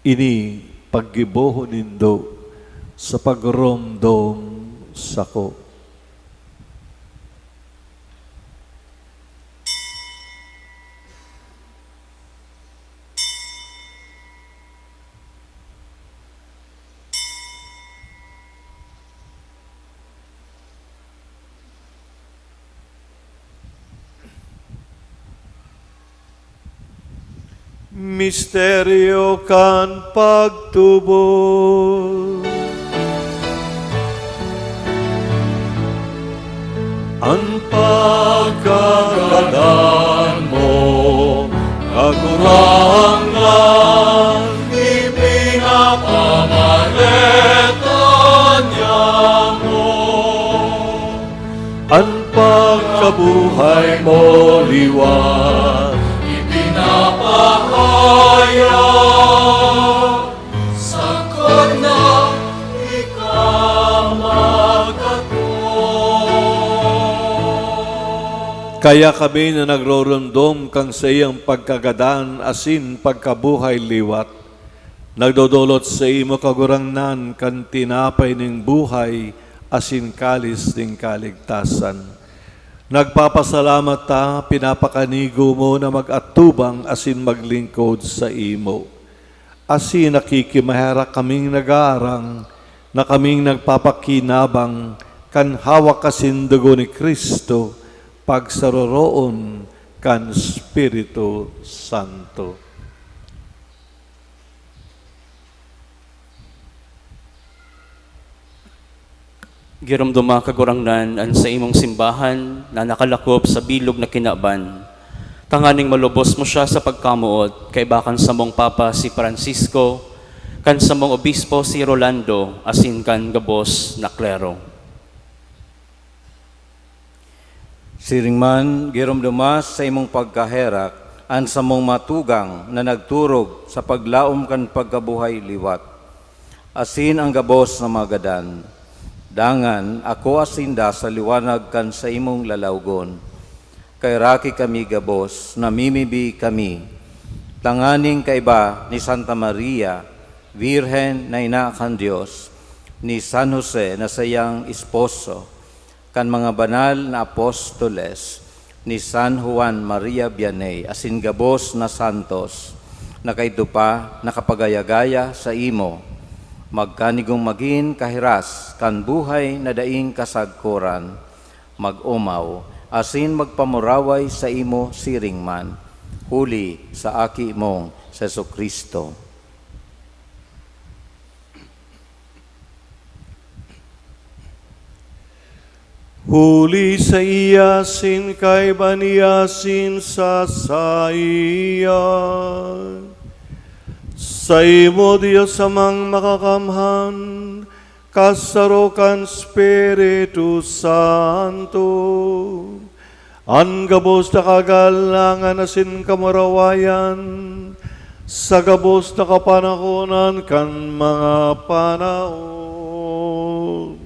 Ini paggibohon nindo sa pagromdom sako." Misteryo kan pagtubod. An pagkagadan mo, Kagurangnan, ipinapamareta niamo. An pagkabuhay mo liwat, ipinapahayag, sagkod na ika magkatong. Kaya kami na nagroromdom kan saiyang pagkagadan asin pagkabuhay liwat, nagdodolot saimo, Kagurangnan, kan tinapay nin buhay asin kalis nin kaligtasan. Nagpapasalamat ta, pinapakanigo mo na mag-atubang asin maglingkod saimo. Asin nakikimaherak kaming nagaarang na kaming nagpapakinabang kan hawak asin dugo ni Cristo, pagsaroroon kan Espiritu Santo. Giromdoma, Kagurangnan, an saimong simbahan na nakalakop sa bilog na kinaban, tanganing malubos mo siya sa pagkamoot, kaiba kan samong Papa si Francisco, kan samong Obispo si Rolando, asin kan gabos na klero. Siring man, giromdoma sa imong pagkaherak an samong matugang na nagturog sa paglaom kan pagkabuhay liwat, asin an gabos na magadan. Dangan akoa sinda sa liwanag kan saimong lalawgon. Kaheraki kami gabos, namimibi kami, tanganing kaiba ni Santa Maria, Birhen na ina kan Dios, ni San Jose na saiyang esposo, kan mga banal na apostoles, ni San Juan Maria Vianney, asin gabos na santos, na kaidto pa nakapagaya-gaya saimo, magkanigong magin kahiras kan buhay na daing kasagkoran, mag-omaw, asin magpamuraway saimo siring man, huli sa Aki mong si Jesu-Cristo. Huli saiya, asin kaiba niya, asin sa saiya, saimo, Dios Amang Makakamhan, kasaro kan Espiritu Santo, an gabos na kagalangan asin kamurawayan, sa gabos na kapanahonan kan mga panahon.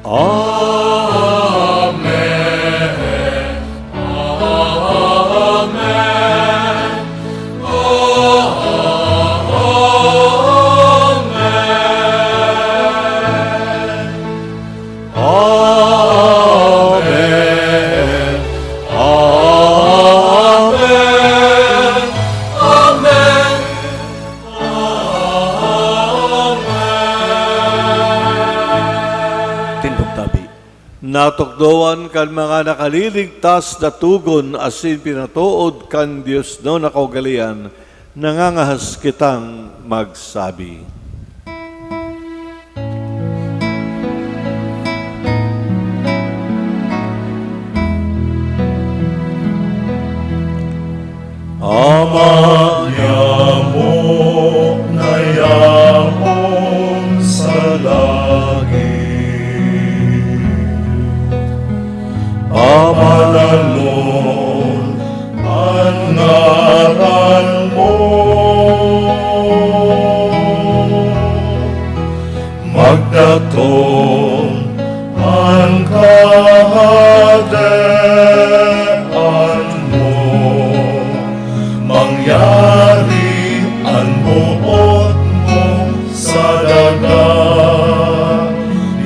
Amen. Natukdoan kan mga nakaliligtas na togon asin pinatood kan Dios na kaugalean, nangangahas kitang magsabi. Ama niamo na yaon sa langit, pabanalon an ngaran mo. Magdatong an kahadean mo, mangyari an boot mo sa daga,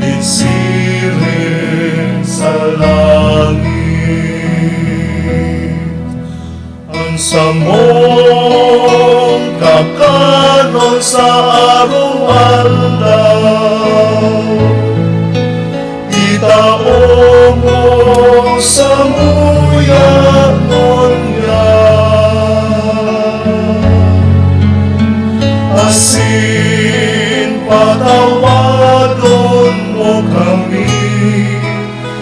isiring sa langit. An samong kakanon sa aroaldaw, itao mo samuya ngunyan, asin patawadon mo kami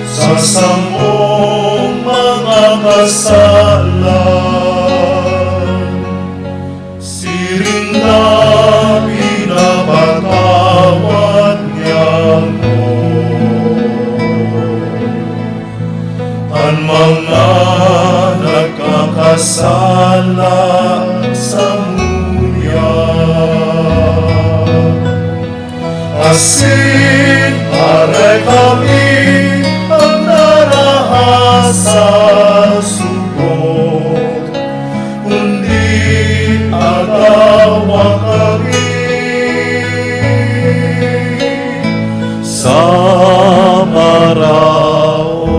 sa samong mga kasalan, siring na pinapatawad niamo an mga nagkakasala samuya. Asin aray kami an narahas sa sugod, kundi agawa kami sa maraot.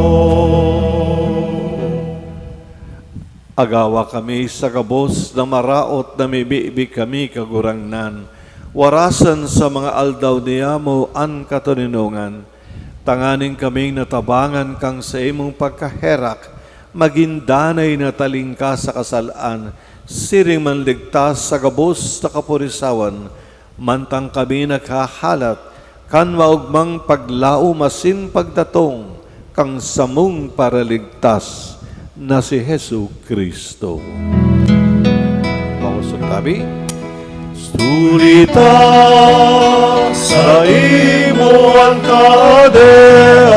Agawa kami sa gabos na maraot na mibibi kami, Kagurangnan. Warasan sa mga aldaw niyamo an katoninongan, tanganing kaming natabangan kan saimong pagkaherak, magin danay na talingkas sa kasalan, siring man ligtas sa gabos na kapurisawan, mantang kami naghahalat kan maogmang paglaom asin pagdatong kan samong Paraligtas na si Jesu-Cristo. Mausog tabi. Suli ta saimo an kahadean,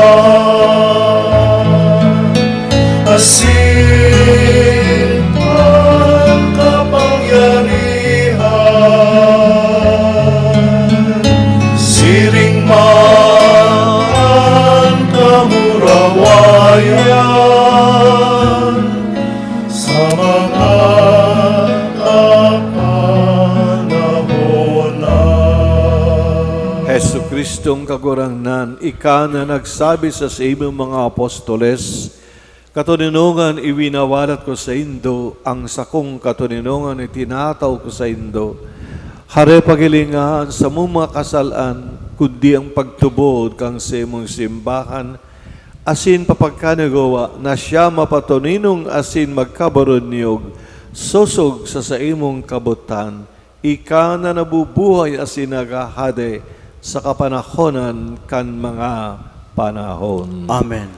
asin an kapangyarihan, siring man an kamurawayan sa mga kapanahonan. Jesu-Cristong Kagurangnan, ika na nagsabi sa saimong mga apostoles, "Katoninongan iwinawalat ko saindo, an sakong katoninongan itinatao ko saindo." Hare pagilinga an samong mga kasalan, kundi an pagtubod kan saimong simbahan, asin papagkanigwa na siya mapatoninong asin magkabaronyog, sosog sa saimong kabotan. Ika na nabubuhay asin naghahade sa kapanahonan kan mga panahon. Amen.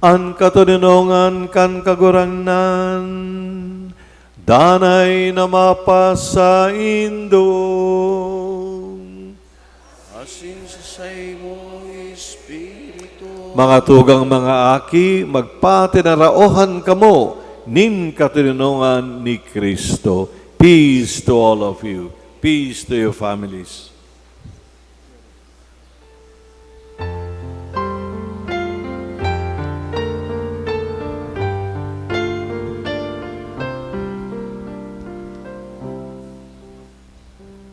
An katoninongan kan Kagurangnan, danay na mapasaindo. Asin sa saimong espiritu. Mga tugang, mga aki, magpatinaraohan kamo nin katoninongan ni Cristo. Peace to all of you. Peace to your families.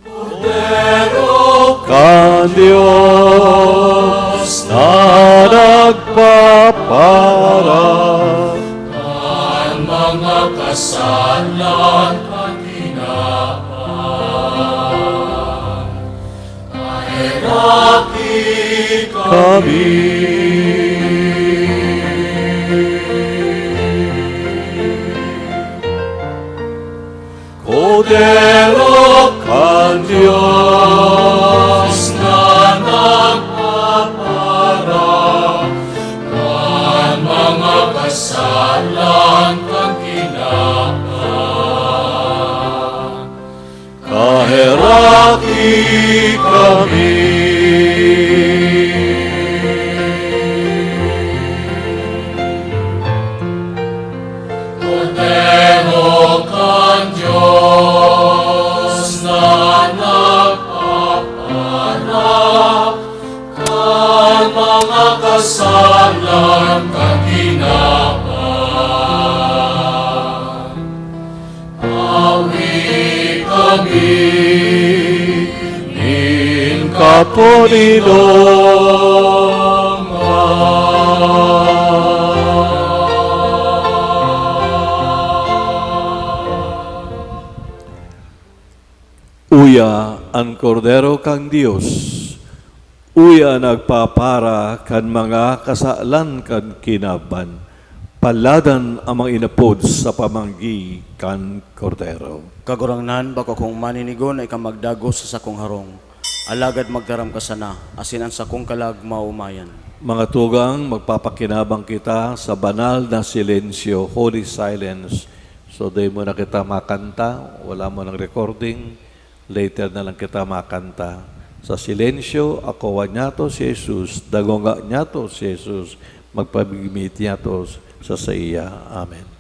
Kordero kan Dios na nagpapara kan mga kasalan kan tinawan. Maheraki kami. kami. Kordero kan Dios na nagpaparak kan mga kasalan kan kinaban. Awi kami nin kaponinongan. Uya an Kordero kan Dios. Uya nagpapara kan mga kasalan kan kinaban. Paladan an mga inapod sa pamanggi kan Kordero. Kagurangnan, bako akong maninigon na ika magdagos sa sakong harong. Alagad magtaram ka sana, asin an sakong kalag maomayan. Mga tugang, magpapakinabang kita sa banal na silensyo, holy silence. So, dai muna kita makanta, wala mo ng recording. Later na lang kita makanta. Sa silensyo, akoa niyato si Jesus, dangoga niyato si Jesus, magpamigmit niyato sa saiya. Amen.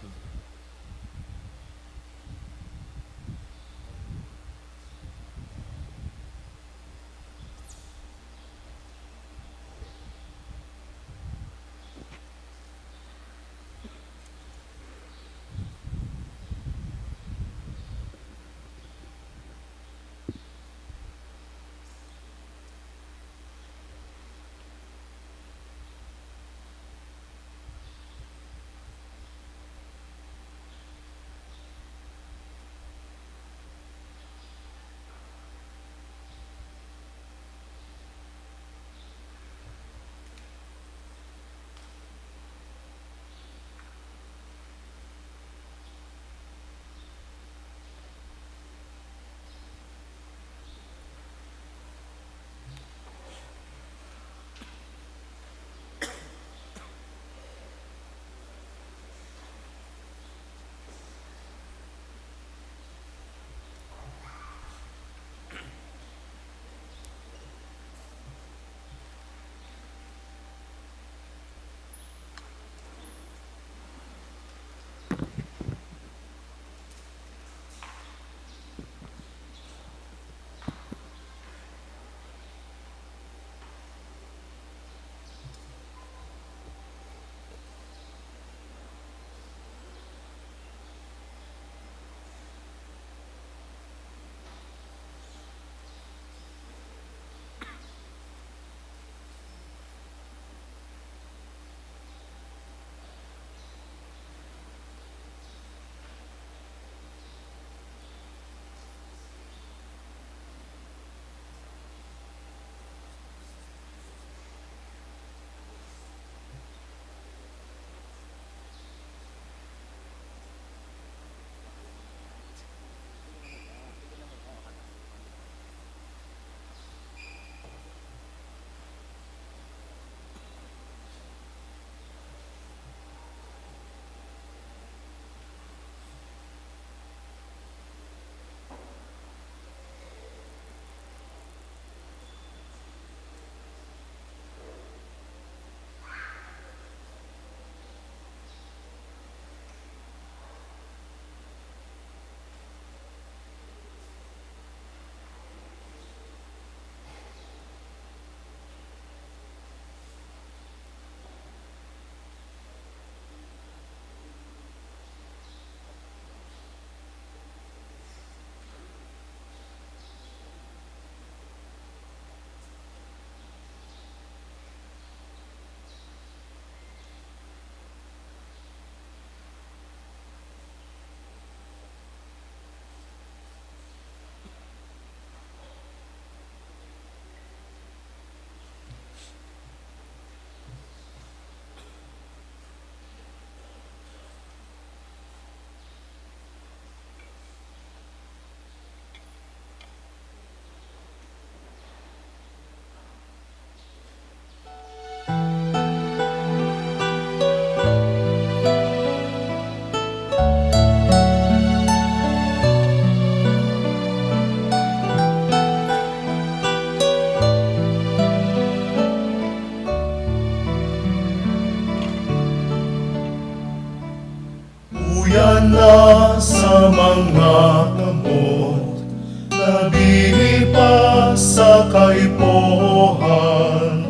Yan na sa mga kamot, labi pa sa kaipuhan,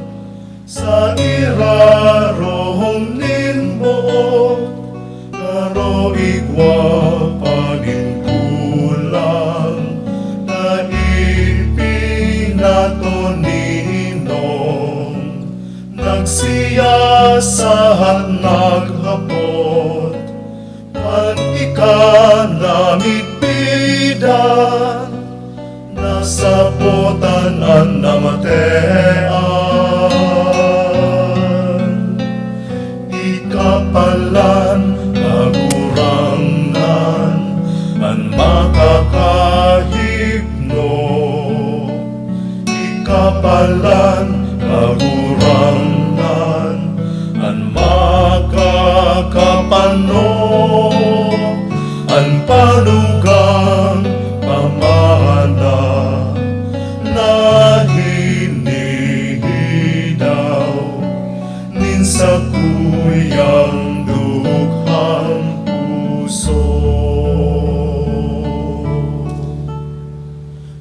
sa irarom nin boot, garo igwa pa nin kulang, na ipinatoninon. Nagsiyasahat, naghapot, an ika na midbidan, nasapotan an namatean. Ika palan, Kagurangnan, an makakahipno. Ika palan, Kagurangnan, an makakapano, an panugang pamana na hinihidaw nin sakuyang dukhang puso.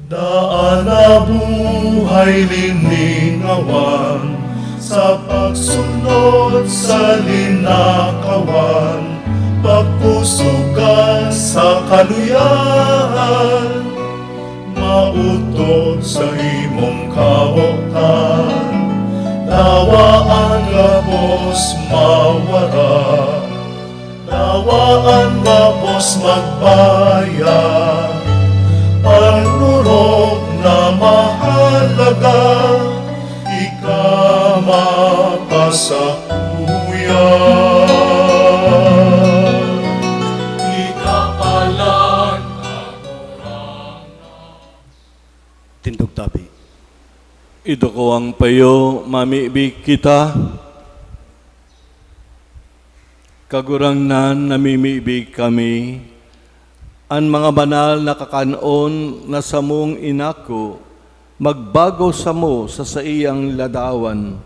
Daan na buhay liningawan, sa pagsunod sa linakawan, pagpusugan sa kaluyahan, maotob sa imong kawotan. Tawa an gabos mawara, tawa an gabos magbaya, panurog na mahalaga, ika mapasakuya. Ika palan, Tindog tabi. Iduko ang payo, mamibi kita. Kagurangnan, namimibi kami, an mga banal na kakan-on na samong inako, magbago samo sa saiyang ladawan,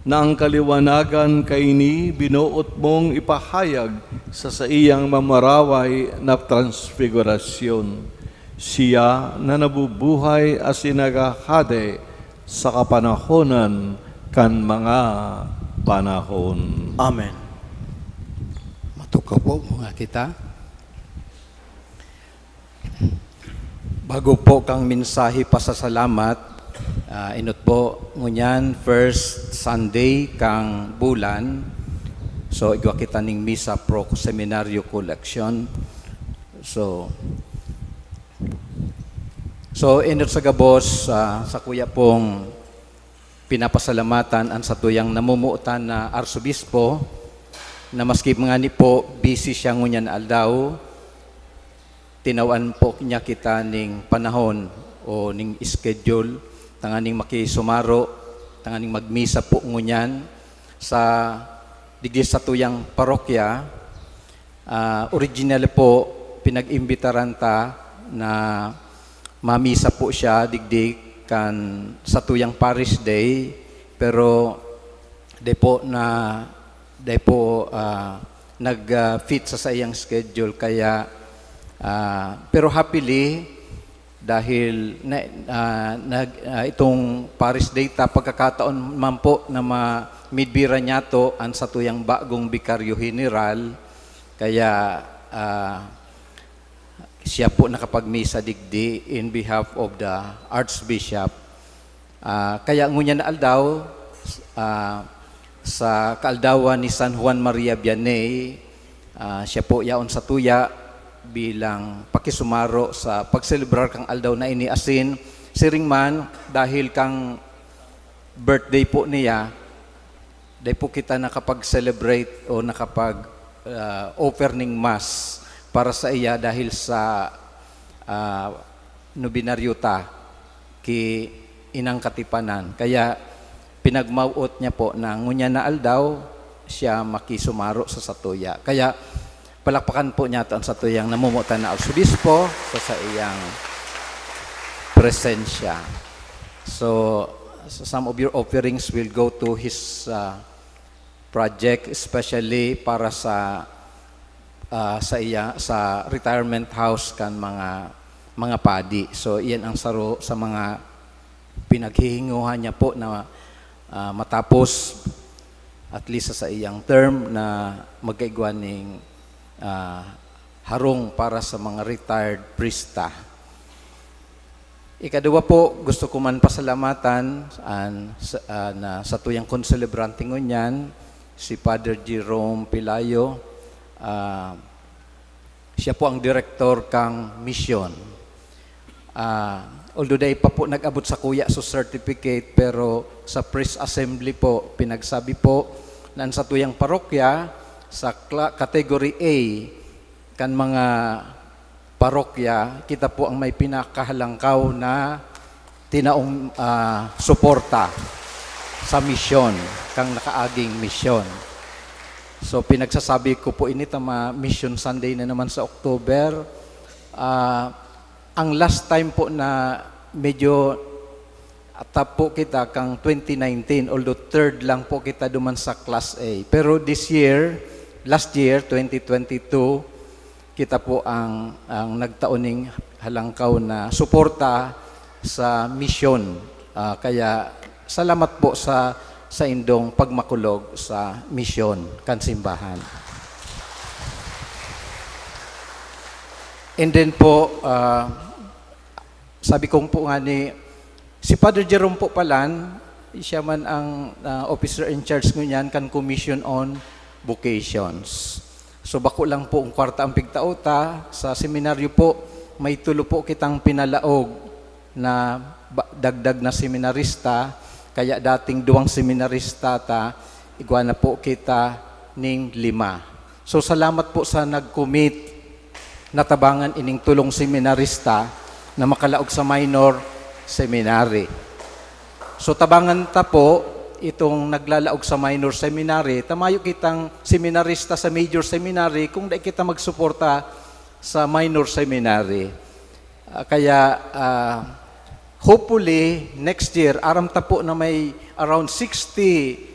na ang kaliwanagan kaini binoot mong ipahayag sa saiyang mamaraway na transfigurasyon. Siya na nabubuhay asin naghahade sa kapanahonan kan mga panahon. Amen. Matukaw po, mga kita. Bago po kang mensahe pasasalamat, ah, inot po, ngunyan, first Sunday kang bulan. So, igwa kita ning misa pro seminaryo collection. So, so, inot sa gabos, ah, sakuya pong pinapasalamatan an satuyang namomotan na Arsobispo, na maski ngani po busy siya ngunyan na aldaw, tinawan po niya kita ning panahon o ning schedule tanganing makisumaro, tanganing magmisa po ngunyan sa digdi satuyang parokya. Ah, originally po, pinag-imbitaran ta na mamisa po siya digdi kan satuyang parish day, pero dai po na, dai po, ah, nag, ah, fit sa saiyang schedule. Kaya, ah, pero happily, dahil na, ah, nag, ah, itong parish day ta, pagkakataon man po na ma-, midbira niyato an satuyang bagong bikaryo general, kaya, ah, siya po nakapagmisa digdi in behalf of the Archbishop. Ah, kaya ngunyan na aldaw, ah, sa kaaldawan ni San Juan Maria Vianney, ah, siya po yaon satuya bilang pakisumaro sa pagselebrar kan aldaw na ini, asin siring man, dahil kan birthday po niya, dai po kita nakapag-celebrate o nakapag, ah, offer ning mass para saiya dahil sa, ah, nobinaryo ta ki Inang Katipanan. Kaya pinagmawot niya po na ngunyan na aldaw siya makisumaro sa satuya. Kaya palakpakan po niyato an satuyang namomotan na Arsobispo sa saiyang presensya. So, some of your offerings will go to his, ah, project, especially para sa ah, sa iya, sa retirement house kan mga, mga padi. So, iyan ang saro sa mga pinaghihinguhan niya po na, ah, matapos, at least sa iyang term, na magkaigwa ning, ah, harong para sa mga retired prista. Ikaduwa po, gusto ko man pasalamatan an, sa, ah, na satuyang konselebrante ngunyan, si Father Jerome Pelayo. Ah, siya po ang direktor kang misyon. Ah, although dai pa po nag-abot sa kuya so certificate, pero sa priest assembly po, pinagsabi po na an satuyang parokya sa cla-, category A kan mga parokya, kita po ang may pinakahalangkaw na tinaong, ah, suporta sa misyon, kang nakaaging misyon. So, pinagsasabi ko po ini ta ma-, Mission Sunday na naman sa October. Ah, ang last time po na medyo atap po kita kang twenty nineteen, although third lang po kita duman sa Class A. Pero this year, last year, twenty twenty-two, kita po ang, ang nagtao ning halangkaw na suporta sa misyon. Ah, kaya salamat po sa, sa indong pagmakulog sa misyon kan simbahan. And then po, ah, sabi kong po nga ni, si Father Jerome po palan, siya man ang, ah, officer in charge ngunyan kan Commission on Vocations. So, bako lang po ang kwarta ang pigtao ta. Sa seminaryo po, may tulo po kitang pinalaog na ba-, dagdag na seminarista. Kaya dating duwang seminarista ta, igwa na po kita ning lima. So, salamat po sa nag-commit na tabangan ining tulong seminarista na makalaog sa minor seminary. So, tabangan ta po itong naglalaog sa minor seminary, ta mayo kitang seminarista sa major seminary kung dai kita magsuporta sa minor seminary. Ah, kaya, ah, hopefully, next year, aram ta po na may around sixty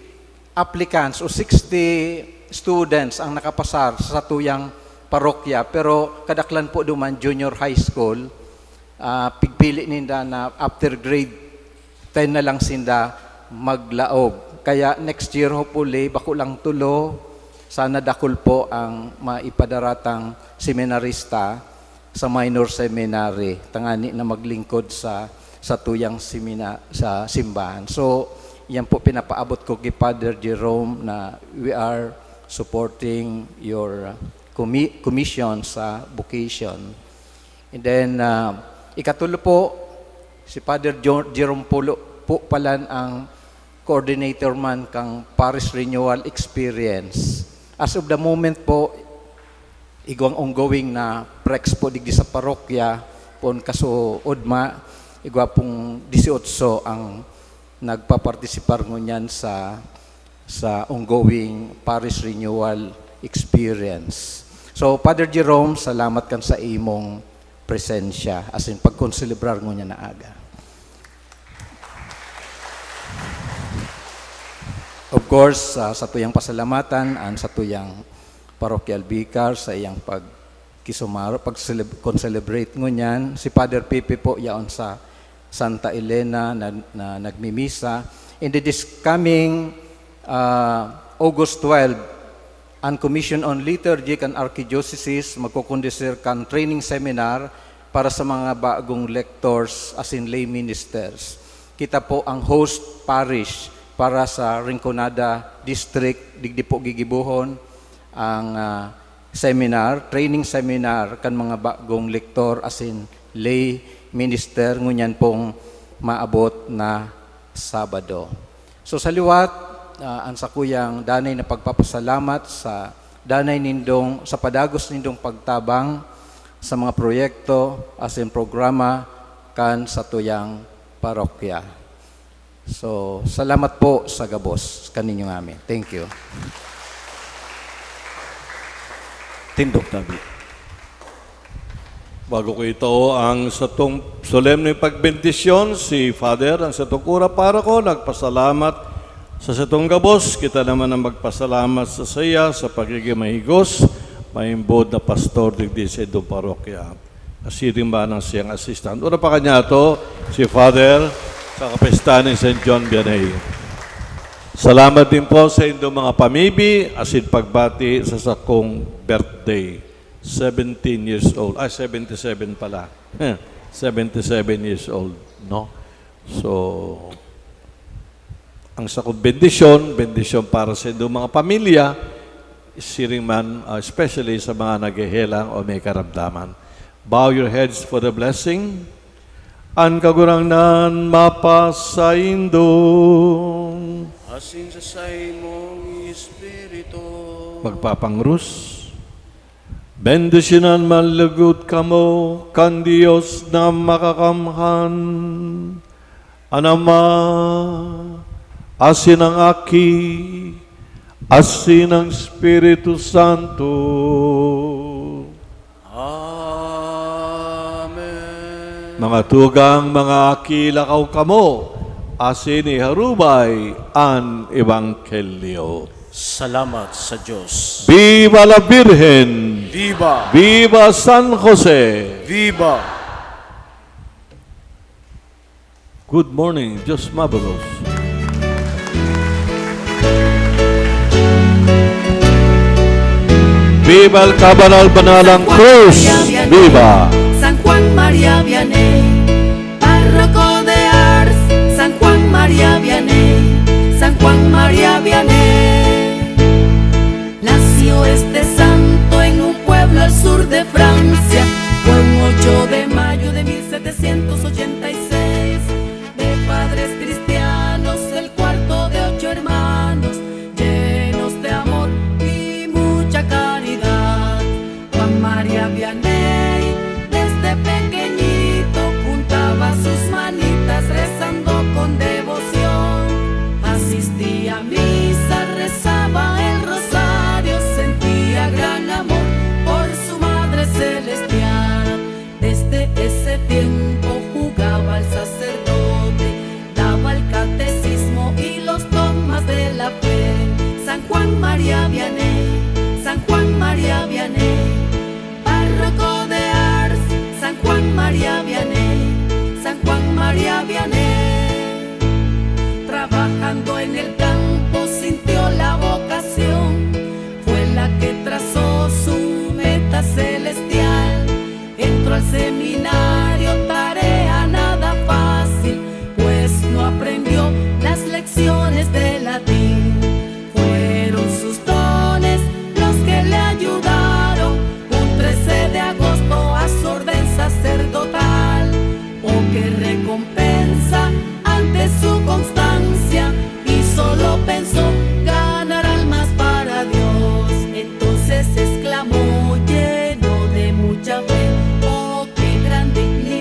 applicants o sixty students ang nakapasar sa satuyang parokya, pero kadaklan po duman junior high school, ah, pigpili ninda na after grade ten na lang sinda maglaog. Kaya next year, hopefully, bako lang tulo, sana dakul po ang maipadaratang seminarista sa minor seminary, tangani na maglingkod sa, sa tuyang semina-, sa simbahan. So, yan po pinapaabot ko kay Father Jerome na we are supporting your commi-, commission sa vocation. And then, ah, ikatulo po, si Father Jo-, Jerome Pulo po palan ang coordinator man kang Parish Renewal Experience. As of the moment po, igwang ongoing na prex po digdi sa parokya, poon kasuodma, igwa pong dieciocho ang nagpapartisipar ngunyan sa, sa ongoing Parish Renewal Experience. So, Father Jerome, salamat kan sa imong presensya, asin pagkonselebrar ngunyan na aga. Of course, ah, satuyang pasalamatan an satuyang parochial vicar sa iyang pagkisumaro, pag-celeb-, kon-celebrate ngunyan. Si Father Pepe po yaon sa Santa Elena na, na nagmimisa. And this coming, ah, August twelve, an Commission on Liturgy kan Archdiocese magkokondusir kan training seminar para sa mga bagong lectors asin lay ministers. Kita po ang host parish para sa Rinconada District, digdi po gigibohon ang, ah, seminar, training seminar kan mga bagong lektor asin lay minister ngunyan pong maabot na Sabado. So, sa liwat, ah, an sakuyang danay na pagpapasalamat sa danay nindong, sa padagos nindong pagtabang sa mga proyekto asin programa kan satuyang parokya. So, salamat po sa gabos kaninyo ngamin. Thank you. Tindog tabi. Bago ko itao ang satong solemne pagbendisyon, si Father, ang satong kura paroko, nagpasalamat sa satong gabos. Kita naman ang magpasalamat sa saya sa pagiging mahigos May board na pastor digdi sa indong parokya. Asiring man ang siyang assistant. Ora pa kanya to, si Father, sa kapistahan ni Saint John Vianney. Salamat din po sa indong mga pamibi, asin pagbati sa sakong birthday. Seventeen years old. Ay, seventy-seven pala. Seventy-seven years old, no? So, ang sakong bendisyon, bendisyon para sa indong mga pamilya, siring man, ah, especially sa mga naghehelang o may karamdaman. Bow your heads for the blessing. An Kagurangnan mapasaindo. Asin sa saimong espiritu. Magpapangrus. Bendisyonan man lugod kamo kan Dios na Makakamhan, an Ama, asin an Aki, asin an Espiritu Santo. Amen. Mga tugang, mga aki, lakaw kamo, asin iharubay an ebanghelyo. Salamat sa Diyos. Viva la Virgen! Viva! Viva San Jose! Viva! Good morning, Diyos mabalos. Viva el Kabanal-banalang Cruz! Viva! San Juan María Vianney, párroco de Ars, San Juan María Vianney, San Juan María Vianney. Nació este santo en un pueblo al sur de Francia. Fue un ocho de mayo de mil setecientos ochenta y seis. De padres cristianos, el cuarto de ocho hermanos, llenos de amor y mucha caridad. Juan María Vianney, desde pequeñito, juntaba sus manitas rezando con devoción. Asistía a misa, rezaba el rosario, sentía gran amor por su madre celestial. Desde ese tiempo jugaba al sacerdote, daba el catecismo y los dogmas de la fe. San Juan María Vianney